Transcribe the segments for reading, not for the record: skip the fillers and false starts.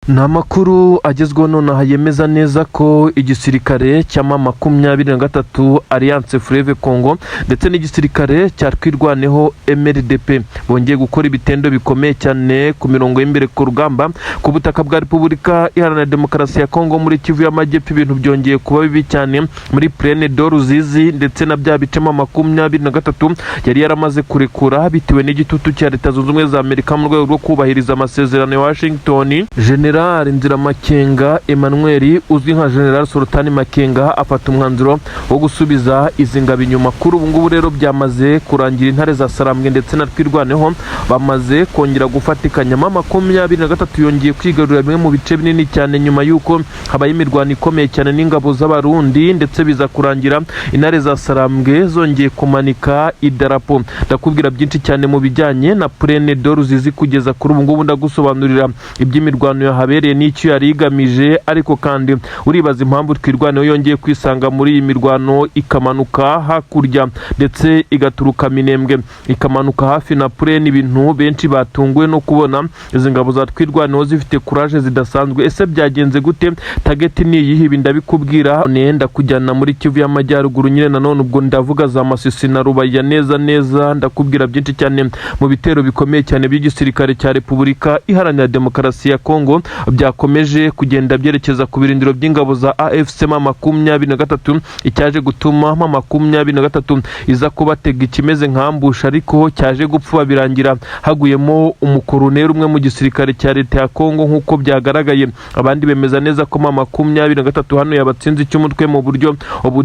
Ni amakuru agezweho nonaha yemeza neza ko igisirikare cya M23 Alliance Fleuve Congo ndetse n'igisirikare cya Twirwaneho MRDP bongeye gukora ibitendo bikomeye cyane ku mirongo y'imbere ku rugamba ku butaka bwa Repubulika Iharanira Demokarasi ya Kongo muri Kivu y'Amajyepfo. Ibintu byongeye kuba bibi cyane muri Plaine de Ruzizi ndetse na bya bice M23 yari yaramaze kurekura bitewe n'igitutu cya Leta Zunze Ubumwe za Amerika mu rwego rwo kubahiriza amasezerano ya Washington. General Nziramakenga Emmanuel uzwi nka General Sultani Makenga afata umwanzuro wo gusubiza izi ngabo inyuma. Kuri ubu ngubu rero byamaze kurangira, intare za Sarambwe ndetse na Twirwaneho bamaze kongera gufatikanya. M23 yongeye kwigarurira bimwe mu bice binini cyane nyuma y'uko habaye imirwano ikomeye cyane n'ingabo z'Abarundi, ndetse biza kurangira intare za Sarambwe zongeye kumanika idarapo. Ndakubwira byinshi cyane mu bijyanye na Plaine de Ruzizi. Kugeza kuri ubu ngubu ndagusobanurira iby'imirwano yahabereye n'icyo yari igamije, ariko kandi uribaza impamvu Twirwaneho yongeye kwisanga muri iyi mirwano, ikamanuka hakurya ndetse igaturuka Minembwe, ikamanuka hafi na Plaine. Ibintu benshi batunguwe no kubona izi ngabo za Twirwaneho zifite courage zidasanzwe. Ese byagenze gute? Target ni iyihe? Ibi ndabikubwira. Nenda kujyana muri Kivu y'Amajyaruguru nyine nanone, ubwo ndavuga za Masisi na Rubaya neza neza. Ndakubwira byinshi cyane mu bitero bikomeye cyane by'igisirikare cya Repubulika Iharanira Demokarasi ya Kongo byakomeje kugenda byerekeza ku birindiro by'ingabo za AFC M23, icyaje gutuma M23 iza kubatega ikimeze nka ambush, ariko cyaje gupfuba birangira haguyemo umukoroneri umwe mu gisirikare cya leta ya Kongo nk'uko byagaragaye. Abandi bemeza neza ko M23 hano yabatsinze icy'umutwe mu buryo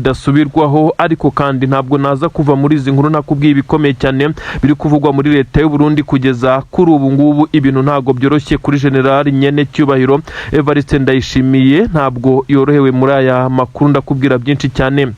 budasubirwaho. Ariko kandi ntabwo naza kuva muri izi nkuru ntakubwiye ibikomeye cyane biri kuvugwa muri leta y'u Burundi. Kugeza kuri ubu ngubu ibintu ntabwo byoroshye kuri General Nyene Cyubahiro Evariste Ndayishimiye, ntabwo yorohewe muri aya makuru. Ndakubwira byinshi cyane.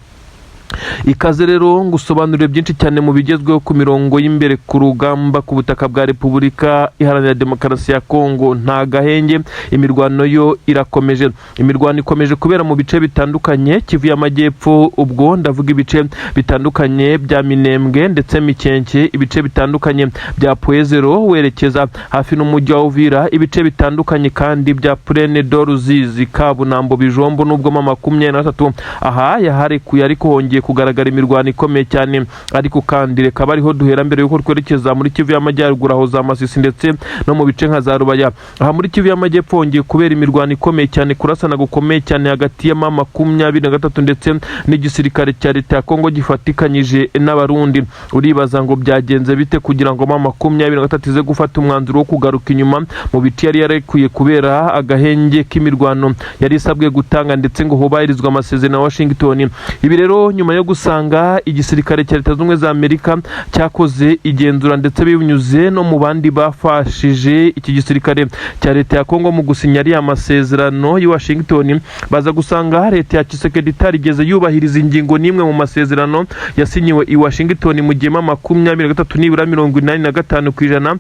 Ikaze rero ngusobanurire byinshi cyane mu bigezweho ku mirongo y'imbere ku rugamba ku butaka bwa Repubulika Iharanira Demokarasi ya Kongo. Nta gahenge, imirwano yo irakomeje. Imirwano ikomeje kubera mu bice bitandukanye Kivu y'Amajyepfo, ubwo ndavuga ibice bitandukanye bya Minembwe ndetse Mikenke, ibice bitandukanye bya Point Zéro werekeza hafi n'umujyi wa Uvira, ibice bitandukanye kandi bya Plaine de Ruzizi, Kabunambo, Bijombo, nubwo M23 aha yaharekuye, ariko hongeye kugaragara imirwano ikomeye cyane. Ariko kandi reka bariho duhera mbere yuko twerekeza muri Kivu y'Amajyaruguru, aho za Masisi ndetse no mu bice nka za Rubaya. Aha muri Kivu y'Amajyepfo hongeye kubera imirwano ikomeye cyane, kurasana gukomeye cyane hagati ya M23 ndetse n'igisirikare cya leta ya Kongo gifatikanyije n'Abarundi. Uribaza ngo byagenze bite kugira ngo M23 ize gufata umwanzuro wo kugaruka inyuma mu bice yari yarekuye kubera agahenge k'imirwano yari isabwe gutanga ndetse ngo hubahirizwe amasezerano ya Washington? Ibi rero nyuma yo gusanga igisirikare cya Leta Zunze Ubumwe za Amerika cyakoze igenzura, ndetse binyuze no mu bandi bafashije iki gisirikare cya leta ya Kongo mu gusinya ariya masezerano y'i Washington, baza gusanga leta ya Tshisekedi itarigeze yubahiriza ingingo n'imwe mu masezerano yasinyiwe i Washington, mu gihe M23 nibura 85%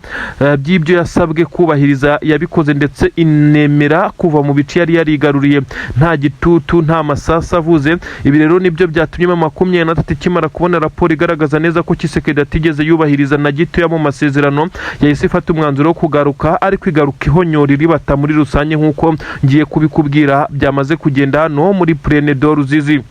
by'ibyo yasabwe kubahiriza yabikoze, ndetse inemera kuva mu bice yari yarigaruriye nta gitutu, nta masasu avuze. Ibi rero nibyo byatumye M23 ikimara kubona raporo igaragaza neza ko Tshisekedi atigeze yubahiriza na gitoya mu masezerano, yahise ifata umwanzuro wo kugaruka, ariko igaruka ihonyora iribata muri rusange, nk'uko ngiye kubikubwira byamaze kugenda hano muri Plaine de Ruzizi.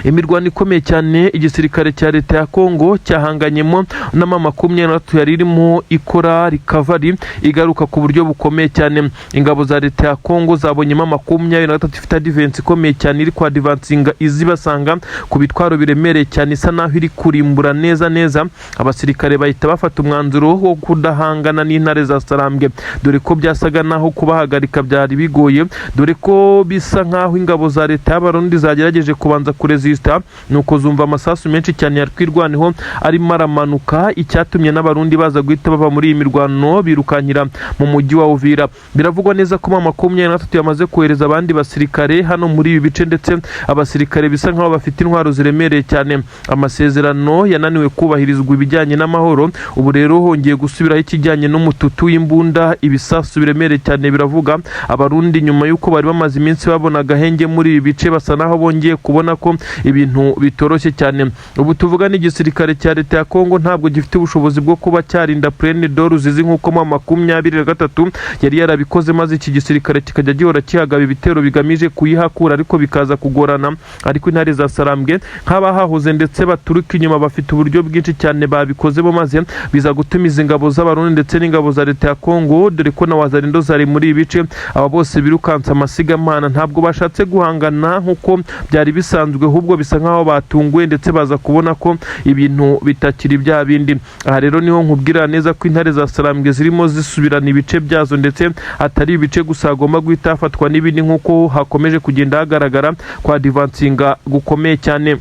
Imirwano ikomeye cyane igisirikare cya leta ya Kongo cyahanganyemo na M23 yari irimo ikora recovery, igaruka ku buryo bukomeye cyane. Ingabo za leta ya Kongo zabonye M23 ifite advance ikomeye cyane, iri kwadvancinga izibasanga ku bitwaro biremereye cyane, isa naho iri kurimbura neza neza. Abasirikare bahita bafata umwanzuro wo kudahangana n'intare za Sarambwe, dore ko byasaga naho kubahagarika byari bigoye, dore ko bisa nkaho ingabo za leta y'Abarundi zagerageje kubanza kuresista, nuko zumva amasasu menshi cyane ya Twirwaneho arimo aramanuka, icyatumye n'Abarundi baza guhita bava muri iyi mirwano birukankira mu mujyi wa Uvira. Biravugwa neza ko M23 yamaze kohereza abandi basirikare hano muri ibi bice, ndetse abasirikare bisa nkaho bafite intwaro ziremereye cyane. Amasezerano yananiwe kubahirizwa ibijyanye n'amahoro, ubu rero hongeye gusubiraho ikijyanye n'umututu w'imbunda, ibisasu biremereye cyane biravuga. Abarundi nyuma y'uko bari bamaze iminsi babona agahenge muri ibi bice, basa naho bongeye kubona ko ibintu bitoroshye cyane. Ubu tuvuga n'igisirikare cya leta ya Kongo ntabwo gifite ubushobozi bwo kuba cyarinda Plaine de Ruzizi nk'uko M23 yari yarabikoze, maze iki gisirikare kikajya gihora kihagaba ibitero bigamije kuyihakura, ariko bikaza kugorana. Ariko intare za Sarambwe nk'abahahoze ndetse baturuka inyuma bafite uburyo bwinshi cyane babikozemo, maze biza gutumiza ingabo z'Abarundi ndetse n'ingabo za leta ya Kongo, dore ko na Wazalendo zari muri ibi bice. Aba bose birukansa amasigamana, ntabwo bashatse guhangana nk'uko byari bisanzwe, ahubwo bisa nk'aho batunguwe ndetse baza kubona ko ibintu bitakiri bya bindi. Aha rero niho nkubwira neza ko intare za Sarambwe zirimo zisubirana ibice byazo, ndetse atari ibice gusa, hagomba guhita hafatwa n'ibindi nk'uko hakomeje kugenda hagaragara kwa advancinga gukomeye cyane.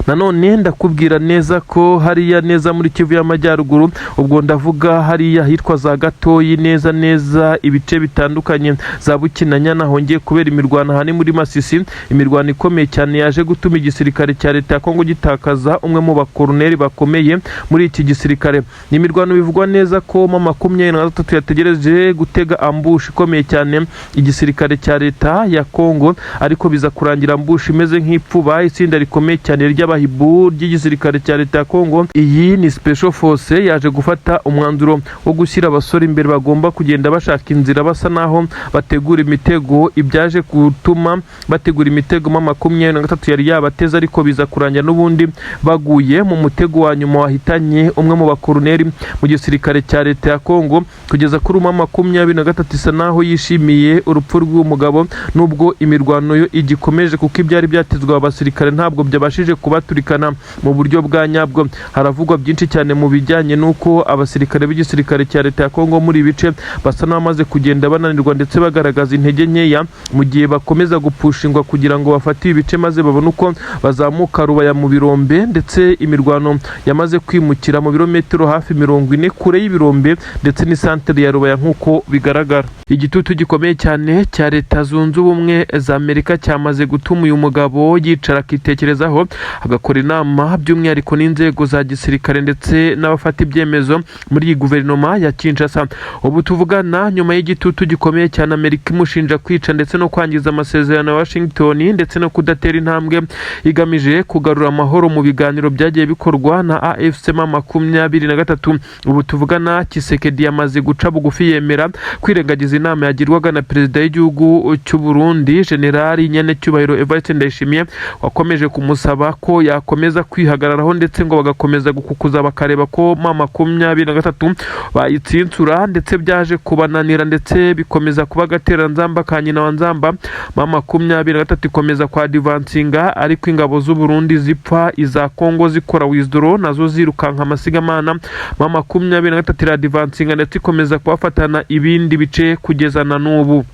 Nanone ndakubwira neza ko hariya neza muri Kivu y'Amajyaruguru, ubwo ndavuga hariya hitwa za Gatoyi, neza neza ibice bitandukanye za Bukinanyana, hongeye kubera imirwano. Aha ni muri Masisi, imirwano ikomeye cyane yaje gutuma igisirikare cya leta ya Kongo gitakaza umwe mu bakoroneri bakomeye muri iki gisirikare. Ni imirwano bivugwa neza ko M23 yategereje gutega ambush ikomeye cyane igisirikare cya leta ya Kongo, ariko biza kurangira ambush imeze nk'ipfuba. Itsinda rikomeye cyane ry'abahibu ry'igisirikare cya leta ya Kongo, iyi ni Special Force, yaje gufata umwanzuro wo gushyira abasore imbere bagomba kugenda bashaka inzira, basa naho bategura imitego. Ibyaje gutuma bategura imitego M23 yari yabateze, ariko biza kurangira n'ubundi baguye mu mutego wa nyuma wahitanye umwe mu bakoroneri mu gisirikare cya leta ya Kongo. Kugeza kuri M23 isa naho yishimiye urupfu rw'uwo mugabo, nubwo imirwano yo igikomeje, kuko ibyari byatezwe aba basirikare ntabwo byabashije kubaturikana mu buryo bwa nyabwo. Haravugwa byinshi cyane mu bijyanye n'uko abasirikare b'igisirikare cya leta ya Kongo muri ibi bice basa n'abamaze kugenda bananirwa ndetse bagaragaza intege nkeya, mu gihe bakomeza gupushingwa kugira ngo bafate ibi bice maze babone uko bazamuka Rubaya mu birombe. Ndetse imirwano yamaze kwimukira mu birometero hafi 40 kure y'ibirombe ndetse n'isantere ya Rubaya nk'uko bigaragara. Igitutu gikomeye cyane cya Leta Zunze Ubumwe za Amerika cyamaze gutuma uyu mugabo yicara akitekerezaho, agakora inama by'umwihariko n'inzego za gisirikare ndetse n'abafata ibyemezo muri iyi guverinoma ya Kinshasa. Ubu tuvugana, nyuma y'igitutu gikomeye cyane Amerika imushinja kwica ndetse no kwangiza amasezerano ya Washington ndetse no kudatera intambwe igamije kugarura amahoro mu biganiro byagiye bikorwa na AFC M23, ubu tuvugana Tshisekedi yamaze guca bugufi, yemera kwirengagiza inama yagirwaga na perezida w'igihugu cy'u Burundi, Generali Nyenecyubahiro Evariste Ndayishimiye, wakomeje kumusaba ko yakomeza kwihagararaho ndetse ngo bagakomeza gukukuza bakareba ko M23 bayitsinsura. Ndetse byaje kubananira, ndetse bikomeza kuba agateranzamba ka nyina wa nzamba. M23 ikomeza kwa advancinga, ariko ingabo z'u Burundi zipfa iza Kongo zikora withdraw, nazo zirukanka amasigamana. M23 iradvancinga ndetse ikomeza kubafatana ibindi bice kugeza na n'ubu.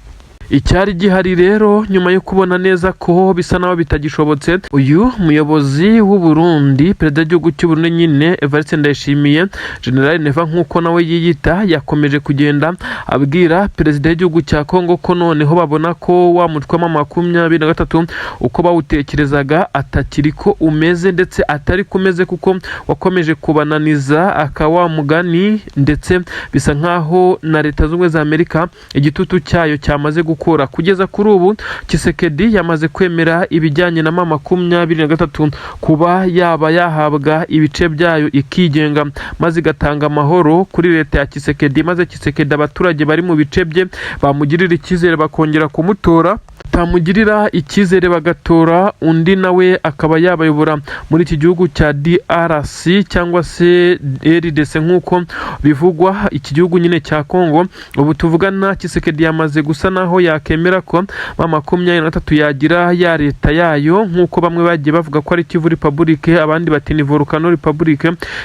Icyari gihari rero, nyuma yo kubona neza ko bisa naho bitagishobotse, uyu muyobozi w'u Burundi, perezida w'igihugu cy'u Burundi nyine, Evariste Ndayishimiye, General Neva nk'uko nawe yiyita, yakomeje kugenda abwira perezida w'igihugu cya Kongo ko noneho babona ko wa mutwe wa 23 uko bawutekerezaga atakiri ko umeze, ndetse atari kumeze kuko wakomeje kubananiza aka wa mugani. Ndetse bisa nkaho na Leta Zunze Ubumwe za Amerika igitutu cyayo cyamaze gukura. Kugeza kuri ubu Tshisekedi yamaze kwemera ibijyanye na M23 kuba yaba yahabwa ibice byayo ikigenga, maze igatanga amahoro kuri leta ya Tshisekedi, maze Tshisekedi abaturage bari mu bice bye bamugirira icyizere bakongera kumutora, batamugirira icyizere bagatora undi, nawe akaba yabayobora muri iki gihugu cya DRC cyangwa se RDC nk'uko bivugwa, iki gihugu nyine cya Congo. Ubu tuvugana Tshisekedi yamaze gusa naho yakemera ko M23 yagira ya leta yayo, nk'uko bamwe bagiye bavuga ko ari Kivu Republic, abandi bati ni Volcano Republic.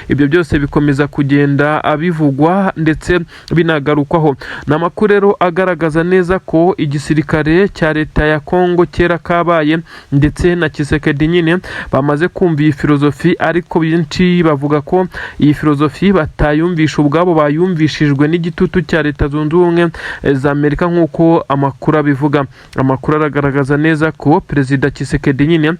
Ibyo byose bikomeza kugenda bivugwa ndetse binagarukwaho. Ni amakuru rero agaragaza neza ko igisirikare cya leta ya Congo kera kabaye ndetse na Tshisekedi nyine bamaze kumva iyi filozofi, ariko benshi bavuga ko iyi filozofi batayumvisha ubwabo, bayumvishijwe n'igitutu cya Leta Zunze Ubumwe za Amerika nk'uko amakuru abivuga. Amakuru aragaragaza neza ko perezida Tshisekedi nyine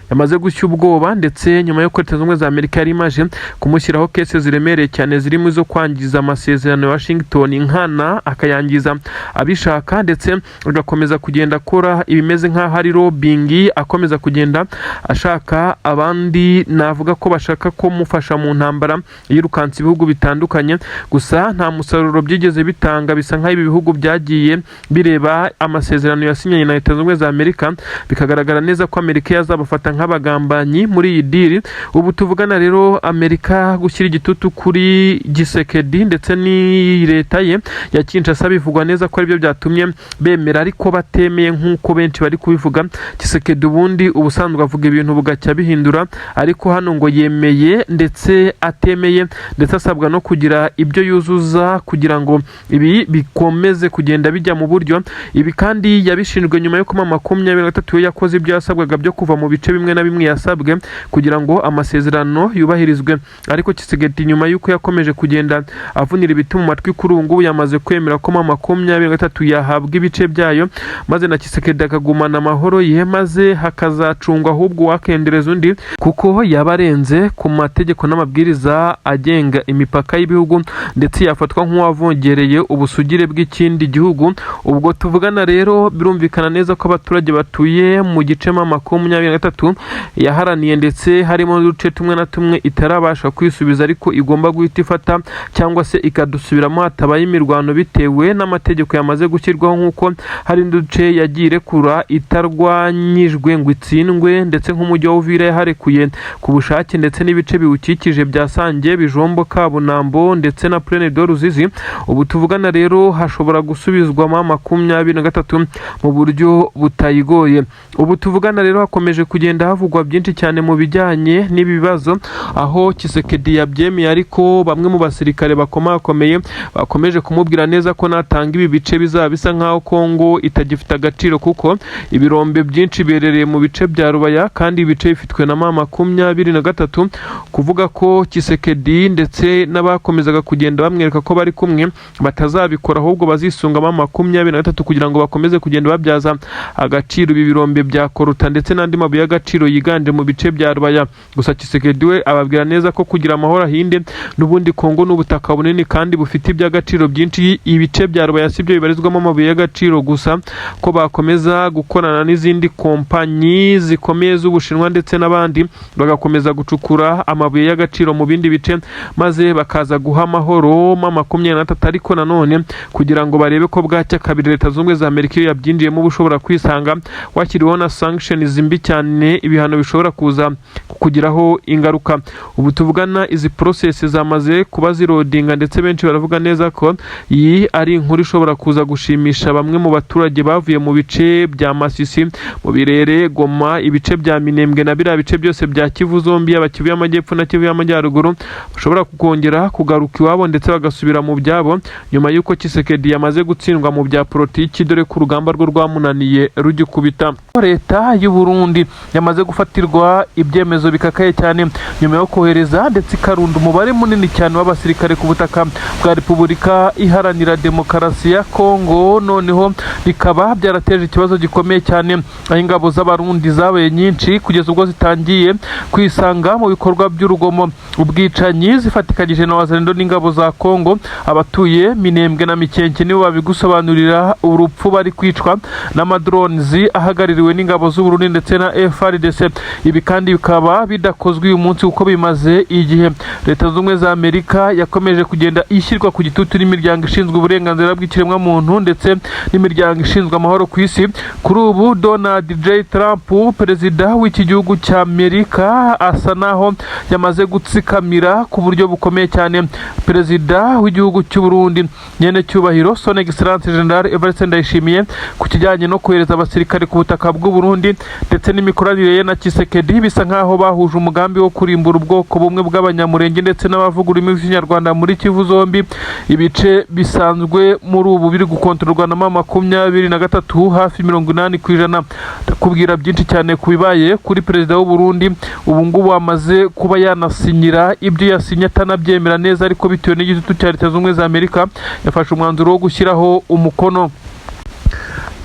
yamaze gushya ubwoba, ndetse nyuma y'uko Leta Zunze Ubumwe za Amerika yari imaze kumushyiraho case ziremereye cyane zirimo izo kwangiza amasezerano ya Washington nkana, akayangiza abishaka, ndetse agakomeza kugenda akora gukora ibimeze nk'aho ari lobbying, akomeza kugenda ashaka abandi navuga ko bashaka kumufasha mu ntambara yirukansa ibihugu bitandukanye. Gusa nta musaruro byigeze bitanga. Bisa nk'aho ibi bihugu byagiye bireba amasezerano yasinyanye na Leta Zunze Ubumwe za Amerika, bikagaragara neza ko Amerika yazabafata nk'abagambanyi muri iyi deal. Ubu tuvugana rero, Amerika gushyira igitutu kuri Tshisekedi ndetse n'iyi leta ye ya Kinshasa, bivugwa neza ko aribyo byatumye bemera, ariko batemeye nk'uko benshi bari kubivuga. Tshisekedi ubundi ubusanzwe avuga ibintu bugacya bihindura, ariko hano ngo yemeye ndetse atemeye, ndetse asabwa no kugira ibyo yuzuza kugira ngo ibi bikomeze kugenda bijya mu buryo. Ibi kandi yabishinjwe nyuma y'uko M23 we yakoze ibyo yasabwaga byo kuva mu bice bimwe na bimwe yasabwe kugira ngo amasezerano yubahirizwe. Ariko Tshisekedi, nyuma y'uko yakomeje kugenda avunira ibiti mu matwi, kuri ubu ngubu yamaze kwemera ko M23 yahabwa ibice byayo, maze na Tshisekedi akagumana amahoro ye, maze hakazacungwa ahubwo uwakendereza undi, kuko yaba arenze ku mategeko n'amabwiriza agenga imipaka y'ibihugu, ndetse yafatwa nk'uwavogereye ubusugire bw'ikindi gihugu. Ubwo tuvugana rero, birumvikana neza ko abaturage batuye mu gice M23 yaharaniye, ndetse harimo n'uduce tumwe na tumwe itarabasha kwisubiza, ariko igomba guhita ifata cyangwa se ikadusubiramo hatabaye imirwano, bitewe n'amategeko yamaze gushyirwaho, nk'uko hari n'uduce yagiye irekura itarwanyijwe ngo itsindwe, ndetse nk'umujyi wa Uvira yaharekuye ku bushake, ndetse n'ibice biwukikije bya Sange, Bijombo, Kabunambo ndetse na Plaine de Ruzizi. Ubu tuvugana rero, hashobora gusubizwamo 23 mu buryo butayigoye. Ubu tuvugana rero, hakomeje kugenda havugwa byinshi cyane mu bijyanye n'ibi bibazo, aho Tshisekedi yabyemeye, ariko bamwe mu basirikare bakomakomeye bakomeje kumubwira neza ko natanga ibi bice bizaba bisa nk'aho Kongo itagifite agaciro, kuko ibirombe byinshi biherereye mu bice bya Rubaya, kandi ibice bifitwe na M23. Kuvuga ko Tshisekedi ndetse n'abakomezaga kugenda bamwereka ko bari kumwe batazabikora, ahubwo bazisunga M23 kugira ngo bakomeze kugenda babyaza agaciro ibi birombe bya coltan ndetse n'andi mabuye y'agaciro yiganje mu bice bya Rubaya. Gusa Tshisekedi we ababwira neza ko kugira amahoro ahinde, n'ubundi Kongo ni ubutaka bunini kandi bufite iby'agaciro byinshi. Ibice bya Rubaya si byo bibarizwamo amabuye y'agaciro gusa, ko bakomeza gukorana n'izindi kompanyi zikomeye z'Ubushinwa ndetse n'abandi, bagakomeza gucukura amabuye y'agaciro mu bindi bice, maze bakaza guha amahoro M23. Ariko nanone kugira ngo barebe ko bwacya kabiri, Leta Zunze Ubumwe za Amerika iyo yabyinjiyemo uba ushobora kwisanga washyiriweho na sanctions mbi cyane, ibihano bishobora kuza kukugiraho ingaruka. Ubu tuvugana, izi process zamaze kuba zirodinga, ndetse benshi baravuga neza ko iyi ari inkuru ishobora kuza gushimisha bamwe mu baturage bavuye mu bice bya Masisi, mu Birere, Goma, ibice bya Minembwe na biriya bice byose bya Kivu zombi, yaba Kivu y'Amajyepfo na Kivu y'Amajyaruguru, bashobora kongera kugaruka iwabo ndetse bagasubira mu byabo nyuma y'uko Tshisekedi yamaze gutsindwa mu bya politiki, dore ko urugamba rwo rwamunaniye rugikubita. Leta y'u Burundi yamaze gufatirwa ibyemezo bikakaye cyane nyuma yo kohereza ndetse ikarunda umubare munini cyane w'abasirikare ku butaka bwa Repubulika Iharanira Demokarasi ya Kongo. Noneho bikaba byarateje ikibazo gikomeye cyane, aho ingabo z'Abarundi zabaye nyinshi kugeza ubwo zitangiye kwisanga mu bikorwa by'urugomo, ubwicanyi, zifatikanyije na Wazalendo n'ingabo za Kongo. Abatuye Minembwe na Mikenke nibo babigusobanurira, urupfu bari kwicwa n'amadrones ahagarariwe n'ingabo z'Uburundi ndetse na FARDC. Ibi kandi bikaba bidakozwe uyu munsi, kuko bimaze igihe. Leta Zunze Ubumwe za Amerika yakomeje kugenda ishyirwa ku gitutu n'imiryango ishinzwe uburenganzira bw'ikiremwamuntu ndetse n'imiryango ishinzwe amahoro ku isi. Kuri ubu Donald J Trump, perezida w'iki gihugu cya Amerika, asa naho yamaze gutsikamira ku buryo bukomeye cyane perezida w'igihugu cy'u Burundi, nyene cyubahiro Son Excellence General Evariste Ndayishimiye, ku kijyanye no kohereza abasirikare ku butaka bw'u Burundi ndetse n'imikoranire ye na Tshisekedi. Bisa nkaho bahuje umugambi wo kurimbura ubwoko bumwe bw'Abanyamurenge ndetse n'abavuga ururimi rw'Ikinyarwanda muri Kivu zombi, ibice bisanzwe muri ubu biri gukontororwa na M23 hafi 80%. Ndakubwira byinshi cyane ku bibaye kuri perezida w'u Burundi, ubu ngubu amaze kuba yanasinyira ibyo yasinye atanabyemera neza, ariko bitewe n'igitutu cya Leta Zunze Ubumwe za Amerika yafashe umwanzuro wo gushyiraho umukono.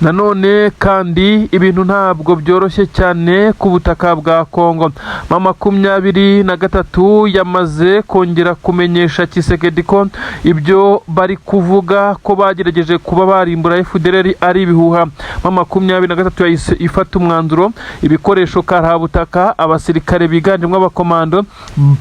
Nanone kandi ibintu ntabwo byoroshye cyane ku butaka bwa Kongo. M23 yamaze kongera kumenyesha Tshisekedi ko ibyo bari kuvuga ko bagerageje kuba barimbura FDLR ari ibihuha. M23 yahise ifata umwanzuro, ibikoresho karahabutaka, abasirikare biganjemo abakomando,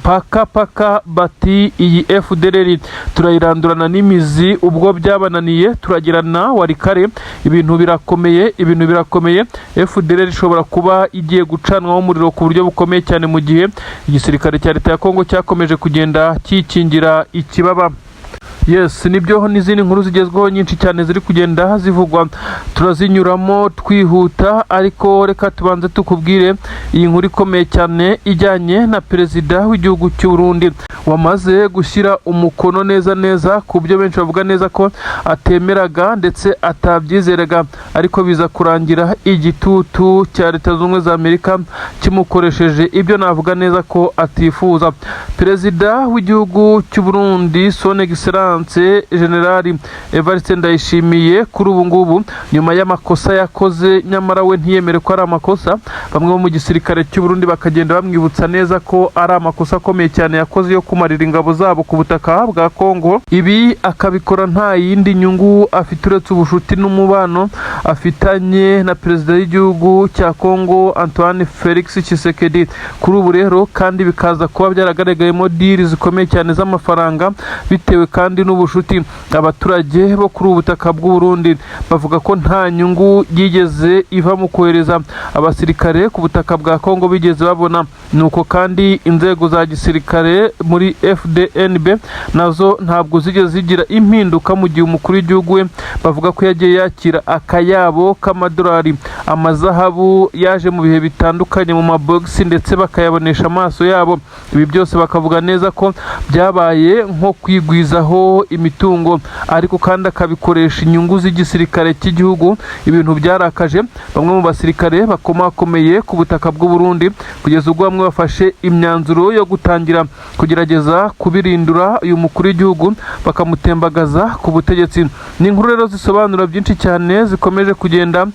paka paka, bati iyi FDLR turayirandurana n'imizi. Ubwo byabananiye turagirana Walikale. Ibintu birakomeye, ibintu birakomeye. FDLR ishobora kuba igiye gucanwaho umuriro ku buryo bukomeye cyane, mu gihe igisirikare cya leta ya Kongo cyakomeje kugenda kikingira ikibaba. Yes, nibyo, n'izindi nkuru zigezweho nyinshi cyane ziri kugenda zivugwa turazinyuramo twihuta, ariko reka tubanze tukubwire iyi nkuru ikomeye cyane ijyanye na perezida w'igihugu cy'u Burundi wamaze gushyira umukono neza neza ku byo benshi bavuga neza ko atemeraga ndetse atabyizeraga, ariko biza kurangira igitutu cya Leta Zunze Ubumwe za Amerika kimukoresheje ibyo navuga neza ko atifuza. Perezida w'igihugu cy'u Burundi, Son Excellence General Evariste Ndayishimiye, kuri ubu ngubu nyuma y'amakosa yakoze nyamara we ntiyemere ko ari amakosa, bamwe bo mu gisirikare cy'u Burundi bakagenda bamwibutsa neza ko ari amakosa akomeye cyane yakoze yo kumarira ingabo zabo ku butaka bwa Kongo, ibi akabikora nta yindi nyungu afite uretse ubushuti n'umubano afitanye na perezida w'igihugu cya Kongo Antoine Felix Tshisekedi. Kuri ubu rero kandi bikaza kuba byaragaragayemo deal zikomeye cyane z'amafaranga bitewe kandi n'ubushuti. Abaturage bo kuri ubu butaka bw'u Burundi bavuga ko nta nyungu yigeze iva mu kohereza abasirikare ku butaka bwa Kongo bigeze babona. Nuko kandi inzego za gisirikare muri FDNB nazo ntabwo zigeze zigira impinduka, mu gihe umukuru w'igihugu we bavuga ko yagiye yakira akayabo k'amadolari, amazahabu yaje mu bihe bitandukanye mu mabogisi, ndetse bakayabonesha amaso yabo. Ibi byose bakavuga neza ko byabaye nko kwigwizaho imitungo, ariko kandi akabikoresha inyungu z'igisirikare cy'igihugu. Ibintu byarakaje bamwe mu basirikare bakomakomeye ku butaka bw'u Burundi, kugeza ubwo bamwe bafashe imyanzuro yo gutangira kugerageza kubirindura uyu mukuru w'igihugu bakamutembagaza ku butegetsi. Ni inkuru rero zisobanura byinshi cyane zikomeje kugenda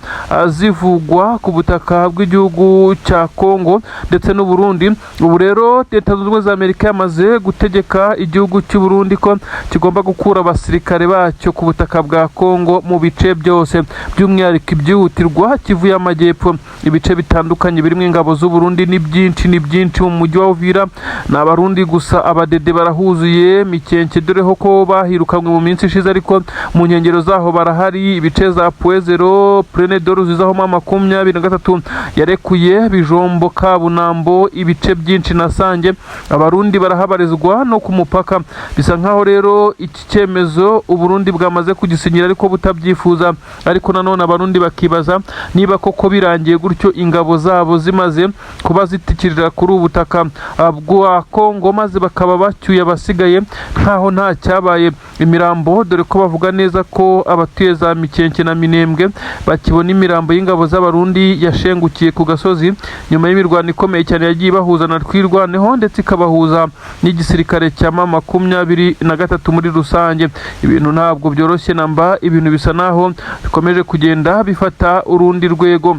zivugwa ku butaka bw'igihugu cya Kongo ndetse n'u Burundi. Ubu rero Leta Zunze Ubumwe za Amerika yamaze gutegeka igihugu cy'u Burundi ko kigomba gukura abasirikare bacyo ku butaka bwa Kongo mu bice byose, by'umwihariko ibyihutirwa Kivu y'Amajyepfo. Ibice bitandukanye birimo ingabo z'u Burundi ni byinshi, ni byinshi. Mu mujyi wa Uvira ni Abarundi gusa, abadede barahuzuye. Mikenke dore ko bahirukanywe mu minsi ishize, ariko mu nkengero zaho barahari. Ibice za Point Zéro, Plaine de Ruzizi aho M23 yarekuye, Bijombo, Kabunambo, ibice byinshi na Sange, Abarundi barahabarizwa no ku mupaka. Bisa nkaho rero iki cyemezo Uburundi bwamaze kugisinyira ariko butabyifuza, ariko nanone Abarundi bakibaza niba koko birangiye gutyo ingabo zabo zimaze kuba zitikirira kuri ubu butaka bwa Kongo, maze bakaba bacyuye abasigaye nkaho nta cyabaye, imirambo, dore ko bavuga neza ko abatuye za Mikenke na Minembwe bakibona imirambo y'ingabo z'Abarundi yashengukiye ku gasozi nyuma y'imirwano ikomeye cyane yagiye ibahuza na Twirwaneho ndetse ikabahuza n'igisirikare cya M23 muri rusange. Ibintu ntabwo byoroshye namba, ibintu bisa naho bikomeje kugenda bifata urundi rwego.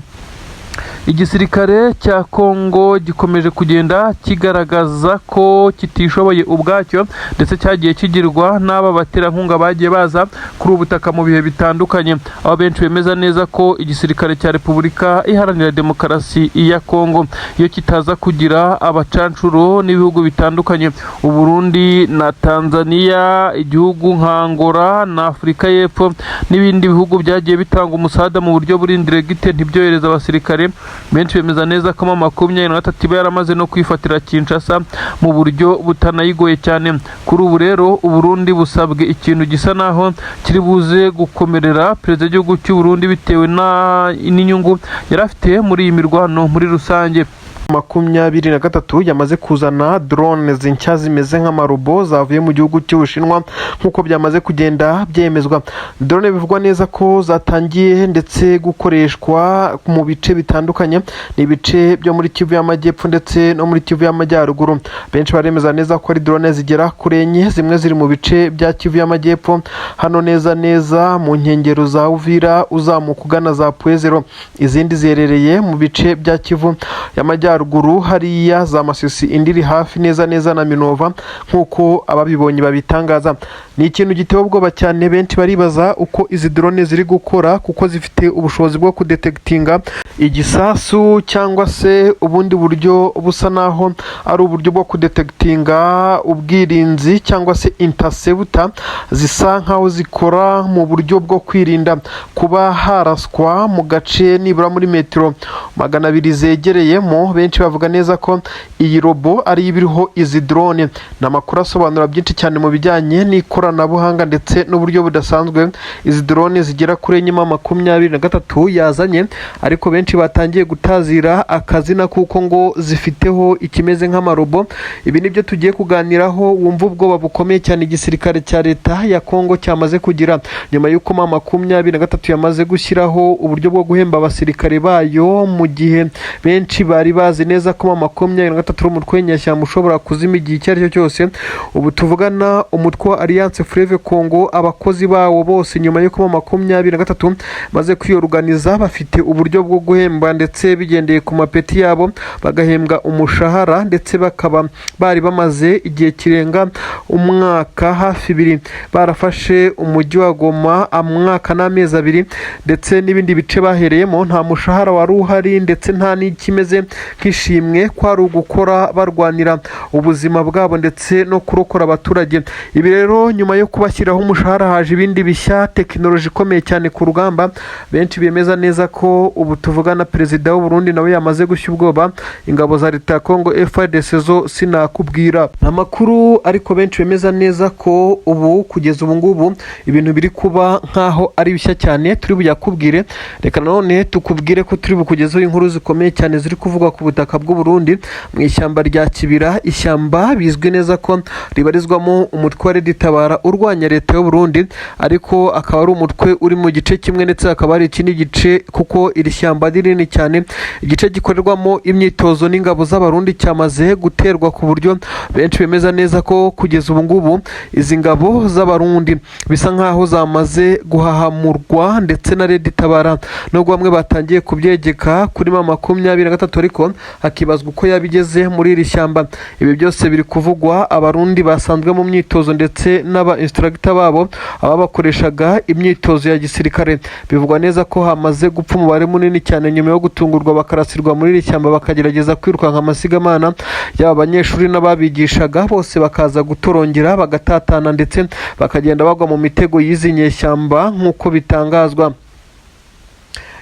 Igisirikare cya Kongo gikomeje kugenda kigaragaza ko kitishoboye ubwacyo, ndetse cyagiye kigirwa n'aba baterankunga bagiye baza kuri ubu butaka mu bihe bitandukanye, aho benshi bemeza neza ko igisirikare cya Repubulika Iharanira Demokarasi ya Kongo iyo kitaza kugira abacancuro n'ibihugu bitandukanye, Uburundi na Tanzania, igihugu nka Angola na Afurika y'Epfo n'ibindi bihugu byagiye bitanga umusada mu buryo buri indirect, ntibyohereza abasirikare, benshi bemeza neza ko M23 iba yaramaze no kwifatira Kinshasa mu buryo butanayigoye cyane. Kuri ubu rero Uburundi busabwe ikintu gisa naho kiri buze gukomerera perezida w'igihugu cy'u Burundi bitewe n'inyungu yari afite muri iyi mirwano muri rusange. 23 yamaze kuzana drone nshya zimeze nk'amarobo zavuye mu gihugu cy'Ubushinwa, nk'uko byamaze kugenda byemezwa. Drone bivugwa neza ko zatangiye ndetse gukoreshwa mu bice bitandukanye, ni ibice byo muri Kivu y'Amajyepfo ndetse no muri Kivu y'Amajyaruguru. Benshi baremeza neza ko ari drone zigera kuri enye. Zimwe ziri mu bice bya Kivu y'Amajyepfo, hano neza neza mu nkengero za Uvira uzamuka ugana za Pwezero. Izindi ziherereye mu bice bya Kivu y'Amajyaruguru, hariya za Masisi. Indi iri hafi neza neza na Minova, nk'uko ababibonye babitangaza. Ni ikintu giteye ubwoba cyane. Benshi baribaza uko izi drone ziri gukora, kuko zifite ubushobozi bwo kudetekitinga igisasu cyangwa se ubundi buryo busa naho ari uburyo bwo kudetekitinga ubwirinzi cyangwa se interceptor, zisa nkaho zikora mu buryo bwo kwirinda kuba haraswa mu gace nibura muri metero 200 zegereyemo. Benshi bavuga neza ko iyi robo ari ibiriho izi drone. Ni amakuru asobanura byinshi cyane mu bijyanye n'ikoranabuhanga ndetse n'uburyo budasanzwe izi drone zigera kuri enye 23 yazanye, ariko benshi batangiye gutazira akazina kuko ngo zifiteho ikimeze nk'amarobo. Ibi nibyo tugiye kuganiraho, wumva ubwoba bukomeye cyane igisirikare cya leta ya Kongo cyamaze kugira nyuma y'uko M23 yamaze gushyiraho uburyo bwo guhemba abasirikare bayo, mu gihe benshi bari bazi neza ko M23 ari umutwe w'inyeshyamba ushobora kuzima igihe icyo ari cyo cyose. Ubu tuvugana, umutwe wa Alliance Fleuve Congo, abakozi bawo bose, nyuma y'uko M23 maze kwiyoruganiza, bafite uburyo bwo guhemba ndetse bigendeye ku mapeti yabo, bagahembwa umushahara, ndetse bakaba bari bamaze igihe kirenga umwaka hafi ibiri barafashe umujyi wa Goma, umwaka n'amezi 2, ndetse n'ibindi bice bahereyemo. Nta mushahara wari uhari ndetse nta n'ikimeze nk'ishimwe, kwari ugukora barwanira ubuzima bwabo ndetse no kurokora abaturage. Ibi rero, nyuma yo kubashyiraho umushahara, haje ibindi bishya, tekinoloji ikomeye cyane ku rugamba. Benshi bemeza neza ko ubu tuvugana perezida w'u Burundi nawe yamaze gushya ubwoba. Ingabo za leta ya Kongo FARDC zo sinakubwira amakuru, ariko benshi bemeza neza ko ubu, kugeza ubu ngubu, ibintu biri kuba nk'aho ari bishya cyane. Turi buyakubwire. Reka nanone tukubwire ko turi bukugezeho inkuru zikomeye cyane ziri kuvugwa ku butaka bw'u Burundi mu ishyamba rya Kibira, ishyamba bizwi neza ko ribarizwamo umutwe wa Red Tabara urwanya leta y'u Burundi, ariko akaba ari umutwe uri mu gice kimwe ndetse hakaba hari ikindi gice, kuko iri shyamba ari rinini cyane. Igice gikorerwamo imyitozo n'ingabo z'Abarundi cyamaze guterwa, ku buryo benshi bemeza neza ko kugeza ubu ngubu izi ngabo z'Abarundi bisa nkaho zamaze guhahamurwa ndetse na Red Tabara, nubwo bamwe batangiye kubyegeka kuri M23, ariko hakibazwa uko yabigeze muri iri shyamba. Ibi byose biri kuvugwa Abarundi basanzwe mu myitozo ndetse n'aba instructor babo, ababakoreshaga imyitozo ya gisirikare. Bivugwa neza ko hamaze gupfa umubare munini cyane nyuma yo gutungurwa bakarasirwa muri iri shyamba, bakagerageza kwirukanka amasigamana, yaba abanyeshuri n'ababigishaga bose bakaza gutorongera, bagatatana ndetse bakagenda bagwa mu mitego y'izi nyeshyamba, nk'uko bitangazwa.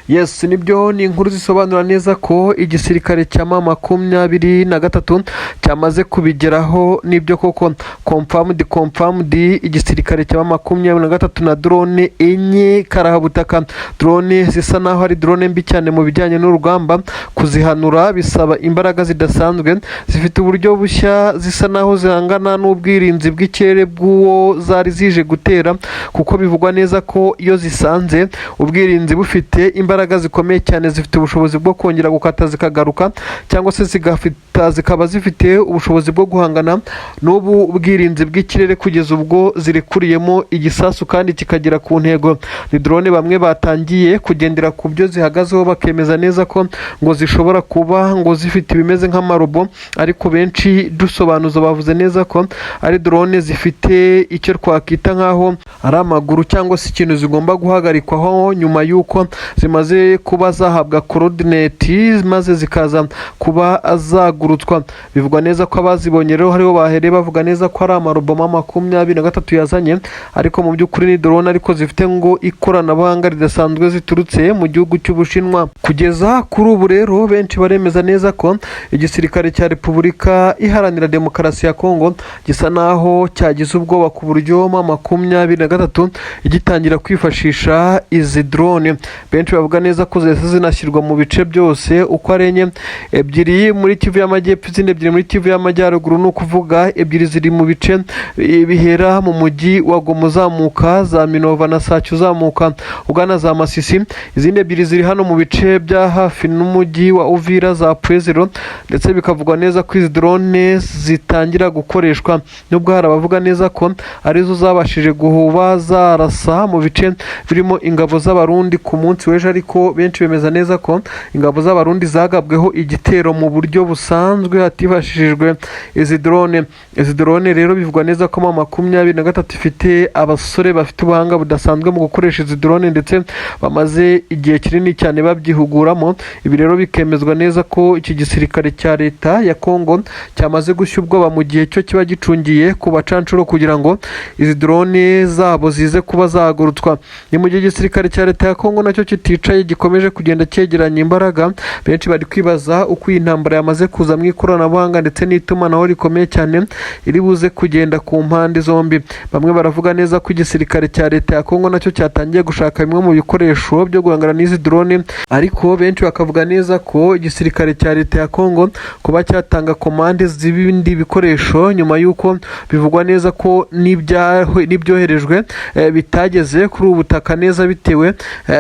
Yes, nibyo, ni inkuru zisobanura neza ko igisirikare cya M23 cyamaze kubigeraho. Nibyo koko, confirmed, confirmed, igisirikare cya M23 na drone enye karahabutaka, drone zisa naho ari drone mbi cyane mu bijyanye n'urugamba, kuzihanura bisaba imbaraga zidasanzwe. Zifite uburyo bushya, zisa naho zihangana n'ubwirinzi bw'ikirere bw'uwo zari zije gutera, kuko bivugwa neza ko iyo zisanze ubwirinzi bufite imbaraga zikomeye cyane, zifite ubushobozi bwo kongera gukata zikagaruka, cyangwa se zigafita zikaba zifite ubushobozi bwo guhangana n'ubu bwirinzi bw'ikirere kugeza ubwo zirekuriyemo igisasu kandi kikagera ku ntego. Ni drone bamwe batangiye kugendera ku byo zihagazeho, bakemeza neza ko ngo zishobora kuba ngo zifite ibimeze nk'amarobo, ariko benshi dusobanuza bavuze neza ko ari drone zifite icyo twakwita nk'aho ari amaguru cyangwa se ikintu zigomba guhagarikwaho nyuma y'uko zimaze kuba zahabwa coordinate, maze zikaza kuba zagurutswa. Bivugwa neza ko abazibonye rero hariho bahereye bavuga neza ko ari amarobo M23 yazanye, ariko mu by'ukuri ni drone, ariko zifite ngo ikoranabuhanga ridasanzwe ziturutse mu gihugu cy'Ubushinwa. Kugeza kuri ubu rero, benshi baremeza neza ko igisirikare cya Repubulika Iharanira Demokarasi ya Kongo gisa naho cyagize ubwoba, ku buryo M23 igitangira kwifashisha izi drone, benshi bavuga bavuga neza ko zahise zinashyirwa mu bice byose uko ari enye, ebyiri muri Kivu y'Amajyepfo, izindi ebyiri muri Kivu y'Amajyaruguru. Ni ukuvuga ebyiri ziri mu bice bihera mu mujyi wa Goma uzamuka za Minova na Sake, uzamuka ugana za Masisi. Izindi ebyiri ziri hano mu bice bya hafi n'umujyi wa Uvira, za Pwezero. Ndetse bikavugwa neza ko izi drone zitangira gukoreshwa, nubwo hari abavuga neza ko arizo zabashije guhuba zarasa mu bice birimo ingabo z'Abarundi ku munsi w'ejo, ariko benshi bemeza neza ko ingabo z'Abarundi zagabweho igitero mu buryo busanzwe hatifashishijwe izi drone. Izi drone rero bivugwa neza ko M23 ifite abasore bafite ubuhanga budasanzwe mu gukoresha izi drone, ndetse bamaze igihe kinini cyane babyihuguramo. Ibi rero bikemezwa neza ko iki gisirikare cya leta ya Kongo cyamaze gushya ubwoba mu gihe cyo kiba gicungiye ku bacanshuro kugira ngo izi drone zabo zize kuba zahagurutswa. Ni mu gihe igisirikare cya leta ya Kongo nacyo kiticaye, gikomeje kugenda cyegeranya imbaraga. Benshi bari kwibaza uko iyi ntambara yamaze kuza mu ikoranabuhanga ndetse n'itumanaho rikomeye cyane iri buze kugenda ku mpande zombi. Bamwe baravuga neza ko igisirikare cya leta ya Kongo nacyo cyatangiye gushaka bimwe mu bikoresho byo guhangana n'izi drone, ariko benshi bakavuga neza ko igisirikare cya leta ya Kongo kuba cyatanga komande z'ibindi bikoresho nyuma y'uko bivugwa neza ko n'ibyoherejwe bitageze kuri ubu butaka neza, bitewe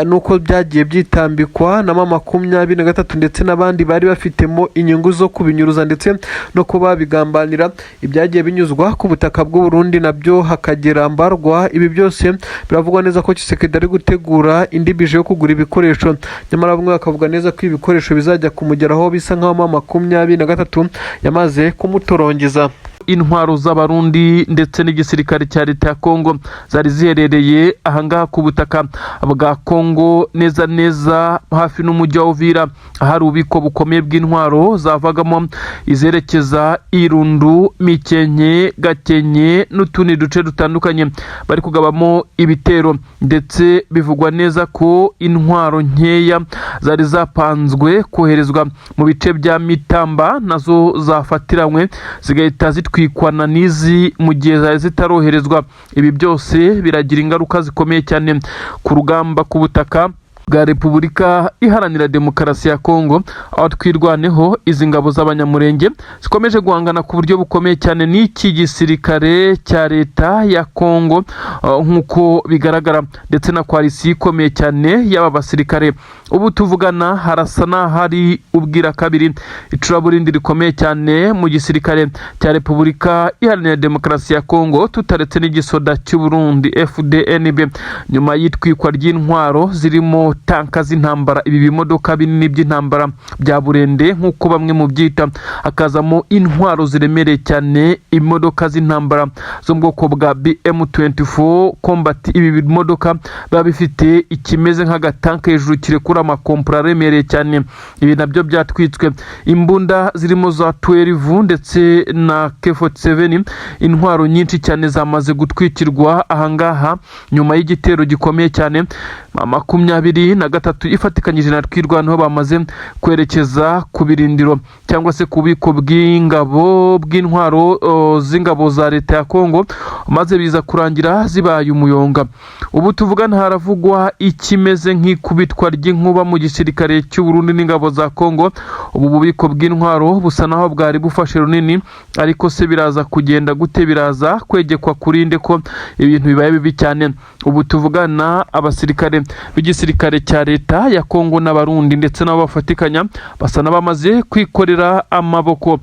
n'uko byagiye byitambikwa na M23 ndetse n'abandi bari bafitemo inyungu zo kubinyuruza ndetse no kuba bigambanira ibyagiye binyuzwa ku butaka bw'u Burundi, nabyo hakagera mbarwa. Ibi byose biravugwa neza ko Tshisekedi ari gutegura indi budget yo kugura ibikoresho, nyamara bamwe bakavuga neza ko ibi bikoresho bizajya kumugeraho bisa nk'aho M23 yamaze kumutorongeza. Intwaro z'Abarundi ndetse n'igisirikare cya leta ya Kongo zari ziherereye ahangaha ku butaka bwa Kongo, neza neza hafi n'umujyi wa Uvira, ahari ububiko bukomeye bw'intwaro zavagamo izerekeza Irundu, Mikenke, Gakenke n'utundi duce dutandukanye bari kugabamo ibitero. Ndetse bivugwa neza ko intwaro nkeya zari zapanzwe koherezwa mu bice bya Mitamba nazo zafatiranywe, zigahita zitwikwana n'izi mu gihe zari zitaroherezwa. Ibi byose biragira ingaruka zikomeye cyane ku rugamba ku butaka bwa Repubulika Iharanira Demokarasi ya Kongo, aho Twirwaneho, izi ngabo z'Abanyamurenge zikomeje guhangana ku buryo bukomeye cyane n'iki gisirikare cya leta ya Kongo nk'uko bigaragara, ndetse na coalition ikomeye cyane y'aba basirikare. Ubu tuvugana harasa n'ahari ubwira kabiri icuraburindi rikomeye cyane mu gisirikare cya Repubulika Iharanira Demokarasi ya Kongo, tutaretse n'igisoda cy'u Burundi FDNB, nyuma y'itwikwa ry'intwaro zirimo tanka z'intambara, ibi bimodoka binini by'intambara bya burende nk'uko bamwe mu byita, hakazamo intwaro ziremereye cyane, imodoka z'intambara zo mu bwoko bwa BM24 Combat. Ibi bimodoka biba bifite ikimeze nk'agatanka hejuru kirekura amakompura aremereye cyane, ibi nabyo byatwitswe. Imbunda zirimo za 12 ndetse na K47, intwaro nyinshi cyane zamaze gutwikirwa ahangaha nyuma y'igitero gikomeye cyane M23 ifatikanyije na Twirwaneho bamaze kwerekeza ku birindiro cyangwa se ku bubiko bw'ingabo bw'intwaro z'ingabo za leta ya Kongo, maze biza kurangira zibaye umuyonga. Ubu tuvugana haravugwa ikimeze nk'ikubitwa ry'inkuba mu gisirikare cy'u Burundi n'ingabo za Kongo. Ubu bubiko bw'intwaro busa naho bwari bufashe runini, ariko se biraza kugenda gute? Biraza kwegekwa kuri nde ko ibintu bibaye bibi cyane? Ubu tuvugana abasirikare b'igisirikare cya leta ya Kongo n'Abarundi ndetse nabo bafatikanya basa n'abamaze kwikorera amaboko.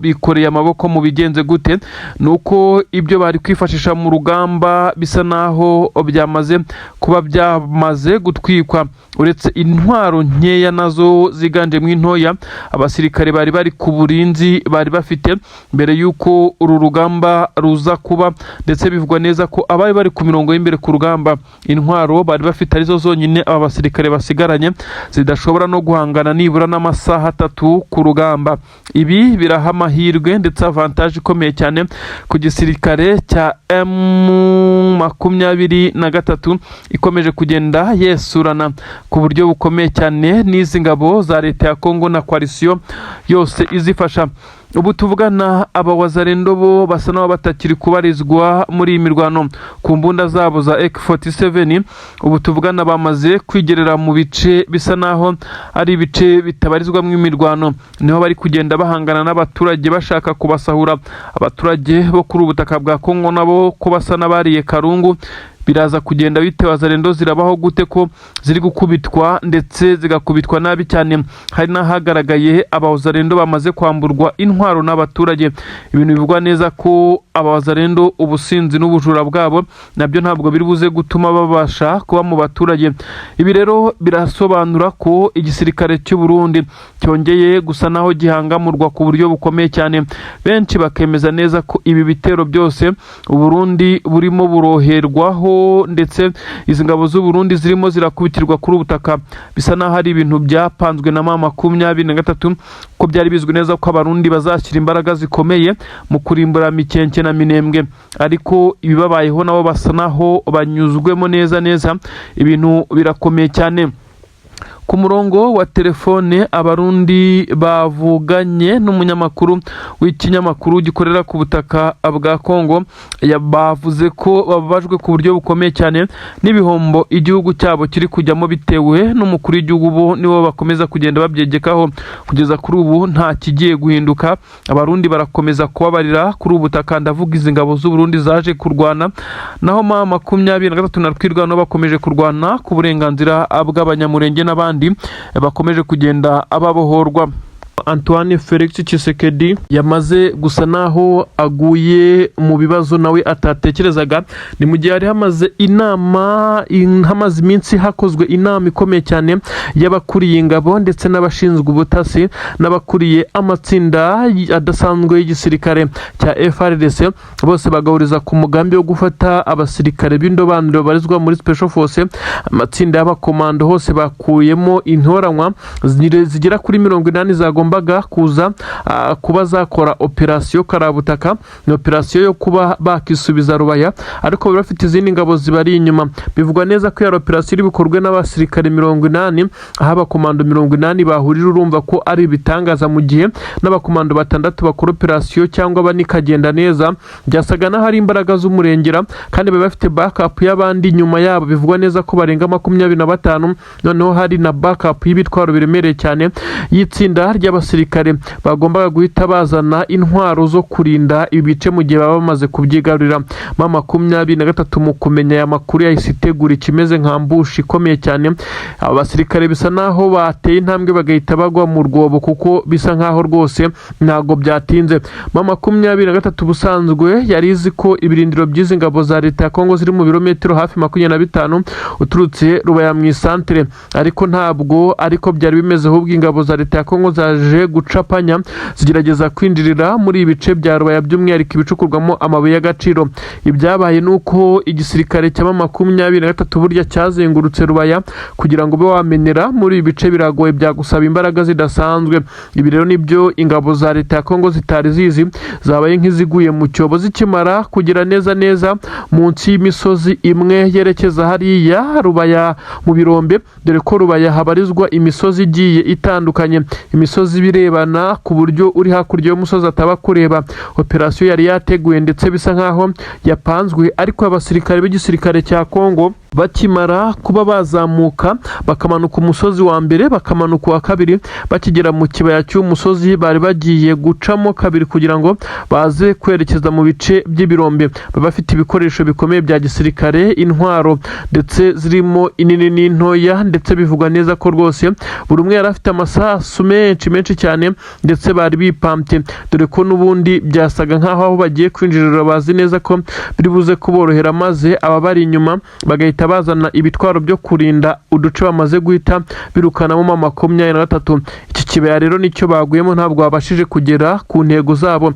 Bikoreye amaboko mu bigenze gute? Ni uko ibyo bari kwifashisha mu rugamba bisa naho byamaze kuba byamaze gutwikwa, uretse intwaro nkeya nazo ziganjemo intoya abasirikare bari bari ku burinzi bari bafite mbere y'uko uru rugamba ruza kuba. Ndetse bivugwa neza ko abari bari ku mirongo y'imbere ku rugamba, intwaro bari bafite arizo zonyine aba basirikare basigaranye, zidashobora no guhangana nibura n'amasaha 3 ku rugamba. Ibi biraha amahirwe ndetse avantage ikomeye cyane ku gisirikare cya M23 ikomeje kugenda yesurana ku buryo bukomeye cyane n'izi ngabo za leta ya Kongo na coalition yose izifasha. Ubu tuvugana, aba Wazalendo bo basa n'aho batakiri kubarizwa muri iyi mirwano ku mbunda zabo za AK47. Ubu tuvugana bamaze kwigerera mu bice bisa naho ari ibice bitabarizwamo imirwano, niho bari kugenda bahangana n'abaturage bashaka kubasahura. Abaturage bo kuri ubu butaka bwa Kongo nabo ko basa n'abariye karungu. Biraza kugenda bite? Wazalendo zirabaho gute ko ziri gukubitwa ndetse zigakubitwa nabi cyane? Hari n'ahagaragaye abawazalendo bamaze kwamburwa intwaro n'abaturage, ibintu bivugwa neza ko abawazalendo ubusinzi n'ubujura bwabo nabyo ntabwo biri buze gutuma babasha kuba mu baturage. Ibi rero birasobanura ko igisirikare cy'u Burundi cyongeye gusa naho gihangamurwa ku buryo bukomeye cyane. Benshi bakemeza neza ko ibi bitero byose Uburundi burimo buroherwaho, ndetse izi ngabo z'u Burundi zirimo zirakubitirwa kuri ubutaka, bisa naho ari ibintu byapanzwe na M23, ko byari bizwi neza ko Abarundi bazashyira imbaraga zikomeye mu kurimbura Mikenke na Minembwe. Ariko ibibabayeho nabo basa naho banyuzwemo neza neza, ibintu birakomeye cyane. Ku murongo wa telefone, Abarundi bavuganye n'umunyamakuru w'ikinyamakuru gikorera ku butaka bwa Kongo bavuze ko bababajwe ku buryo bukomeye cyane n'ibihombo igihugu cyabo kiri kujyamo bitewe n'umukuru w'igihugu. Bo nibo bakomeza kugenda babyegekaho. Kugeza kuri ubu nta kigiye guhinduka, Abarundi barakomeza kubabarira kuri ubu butaka, ndavuga izi ngabo z'u Burundi zaje kurwana. Naho M23 na Twirwaneho bakomeje kurwana ku burenganzira bw'Abanyamurenge n'abandi bakomeje kugenda ababohorwa. Antoine Felix Tshisekedi yamaze gusa naho aguye mu bibazo nawe atatekerezaga. Ni mu gihe hari hamaze inama, hamaze iminsi hakozwe inama ikomeye cyane y'abakuriye ingabo ndetse n'abashinzwe ubutasi n'abakuriye amatsinda adasanzwe y'igisirikare cya FARDC, bose bagahuriza ku mugambi wo gufata abasirikare b'indobanure babarizwa muri Special Force, amatsinda y'abakomando. Hose bakuyemo intoranywa zigera kuri 80 zagombaga kuza kuba zakora operasiyo karabutaka. Ni operasiyo yo kuba bakisubiza Rubaya, ariko bari bafite izindi ngabo zibari inyuma. Bivugwa neza ko iyo operasiyo iri bukorwe n'abasirikare 80, aho abakomando 80 bahurira. Urumva ko ari ibitangaza, mu gihe n'abakomando batandatu bakora operasiyo cyangwa bane ikagenda neza, byasaga n'aho ari imbaraga z'umurengera, kandi bari bafite backup y'abandi nyuma yabo, bivugwa neza ko barenga 25. Noneho hari na backup y'ibitwaro biremereye cyane y'itsinda ry'abasirikare bagombaga guhita bazana intwaro zo kurinda ibi bice mu gihe baba bamaze kubyigarurira. M23 mu kumenya aya makuru yahise itegura ikimeze nka ambush ikomeye cyane. Aba basirikare bisa naho bateye intambwe bagahita bagwa mu rwobo, kuko bisa nkaho rwose ntabwo byatinze. M23 ubusanzwe yari izi ko ibirindiro by'izi ngabo za leta ya Kongo ziri mu birometero hafi 25 uturutse Rubaya mu isantere, ariko ntabwo ariko byari bimeze. Ahubwo ingabo za leta ya Kongo zaje gucapanya, zigerageza kwinjirira muri ibi bice bya Rubaya, by'umwihariko ibicukurwamo amabuye y'agaciro. Ibyabaye ni uko igisirikare cya M23 burya cyazengurutse Rubaya. Kugira ngo ube wamenera muri ibi bice biragoye, byagusaba imbaraga zidasanzwe. Ibi rero nibyo ingabo za leta ya Kongo zitari zizi, zabaye nk'iziguye mu cyobo zikimara kugera neza neza munsi y'imisozi imwe yerekeza hariya Rubaya mu birombe, dore ko Rubaya habarizwa imisozi igiye itandukanye, imisozi ibirebana ku buryo uri hakurya y'umusozi ataba kureba. Operasiyo yari yateguye ndetse bisa nkaho yapanzwe, ariko abasirikare b'igisirikare cya Kongo bakimara kuba bazamuka, bakamanuka umusozi wa mbere, bakamanuka uwa kabiri, bakigera mu kibaya cy'umusozi bari bagiye gucamo kabiri kugira ngo baze kwerekeza mu bice by'ibirombe, baba bafite ibikoresho bikomeye bya gisirikare, intwaro ndetse zirimo inini n'intoya, ndetse bivugwa neza ko rwose buri umwe yari afite amasasu menshi menshi cyane, ndetse bari bipampye, dore ko n'ubundi byasaga nk'aho aho bagiye kwinjirira bazi neza ko biri buze kuborohera, maze ababari inyuma bagahita bazana ibitwaro byo kurinda uduce bamaze guhita birukanamo M23. Iki kibaya rero nicyo baguyemo, ntabwo babashije kugera ku ntego zabo. Ni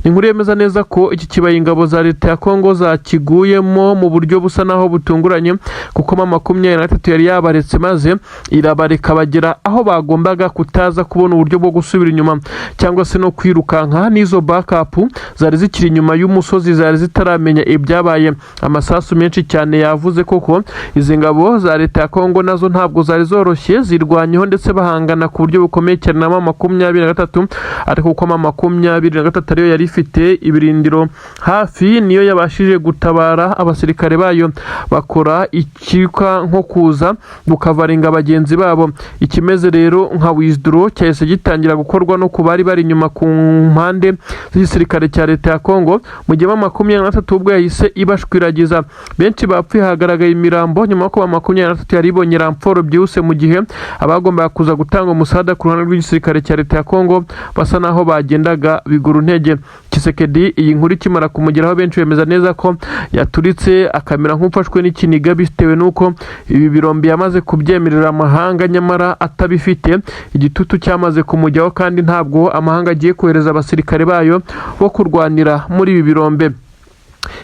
inkuru yemeza neza ko iki kibaya ingabo za leta ya Kongo zakiguyemo mu buryo busa naho butunguranye, kuko M23 yari yabaretse maze irabareka bagera aho bagombaga kutaza kubona uburyo bwo gusubira inyuma cyangwa se no kwirukanka. N'izo backup zari zikiri inyuma y'umusozi zari zitaramenya ibyabaye. Amasasu menshi cyane yavuze koko. Kongo. Izi ngabo za leta ya Kongo nazo ntabwo zari zoroshye, zirwanyeho ndetse bahangana ku buryo bukomeye cyane na M23, ariko kuko M23 ariyo yari ifite ibirindiro hafi, niyo yabashije gutabara abasirikare bayo, bakora ikika nko kuza gukavaringa bagenzi babo. Ikimeze rero nka withdraw cyahise gitangira gukorwa no ku bari bari inyuma ku mpande z'igisirikare cya leta ya Kongo, mu gihe M23 ubwo yahise ibashwiragiza. Benshi bapfuye, hagaragaye imirambo nyuma yo kuba 23 yari ibonye renfort byihuse, mu gihe abagombaga kuza gutanga umusada ku ruhande rw'igisirikare cya leta ya Kongo basa naho bagendaga bigura intege. Tshisekedi iyi nkuru ikimara kumugeraho, benshi bemeza neza ko yaturitse akamera nk'ufashwe n'ikiniga, bitewe n'uko ibi birombe yamaze kubyemerera amahanga nyamara atabifite. Igitutu cyamaze kumujyaho, kandi ntabwo amahanga agiye kohereza abasirikare bayo bo kurwanira muri ibi birombe.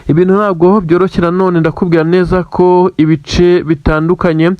Ibintu ntabwo byoroshye. Nanone ndakubwira neza ko ibice bitandukanye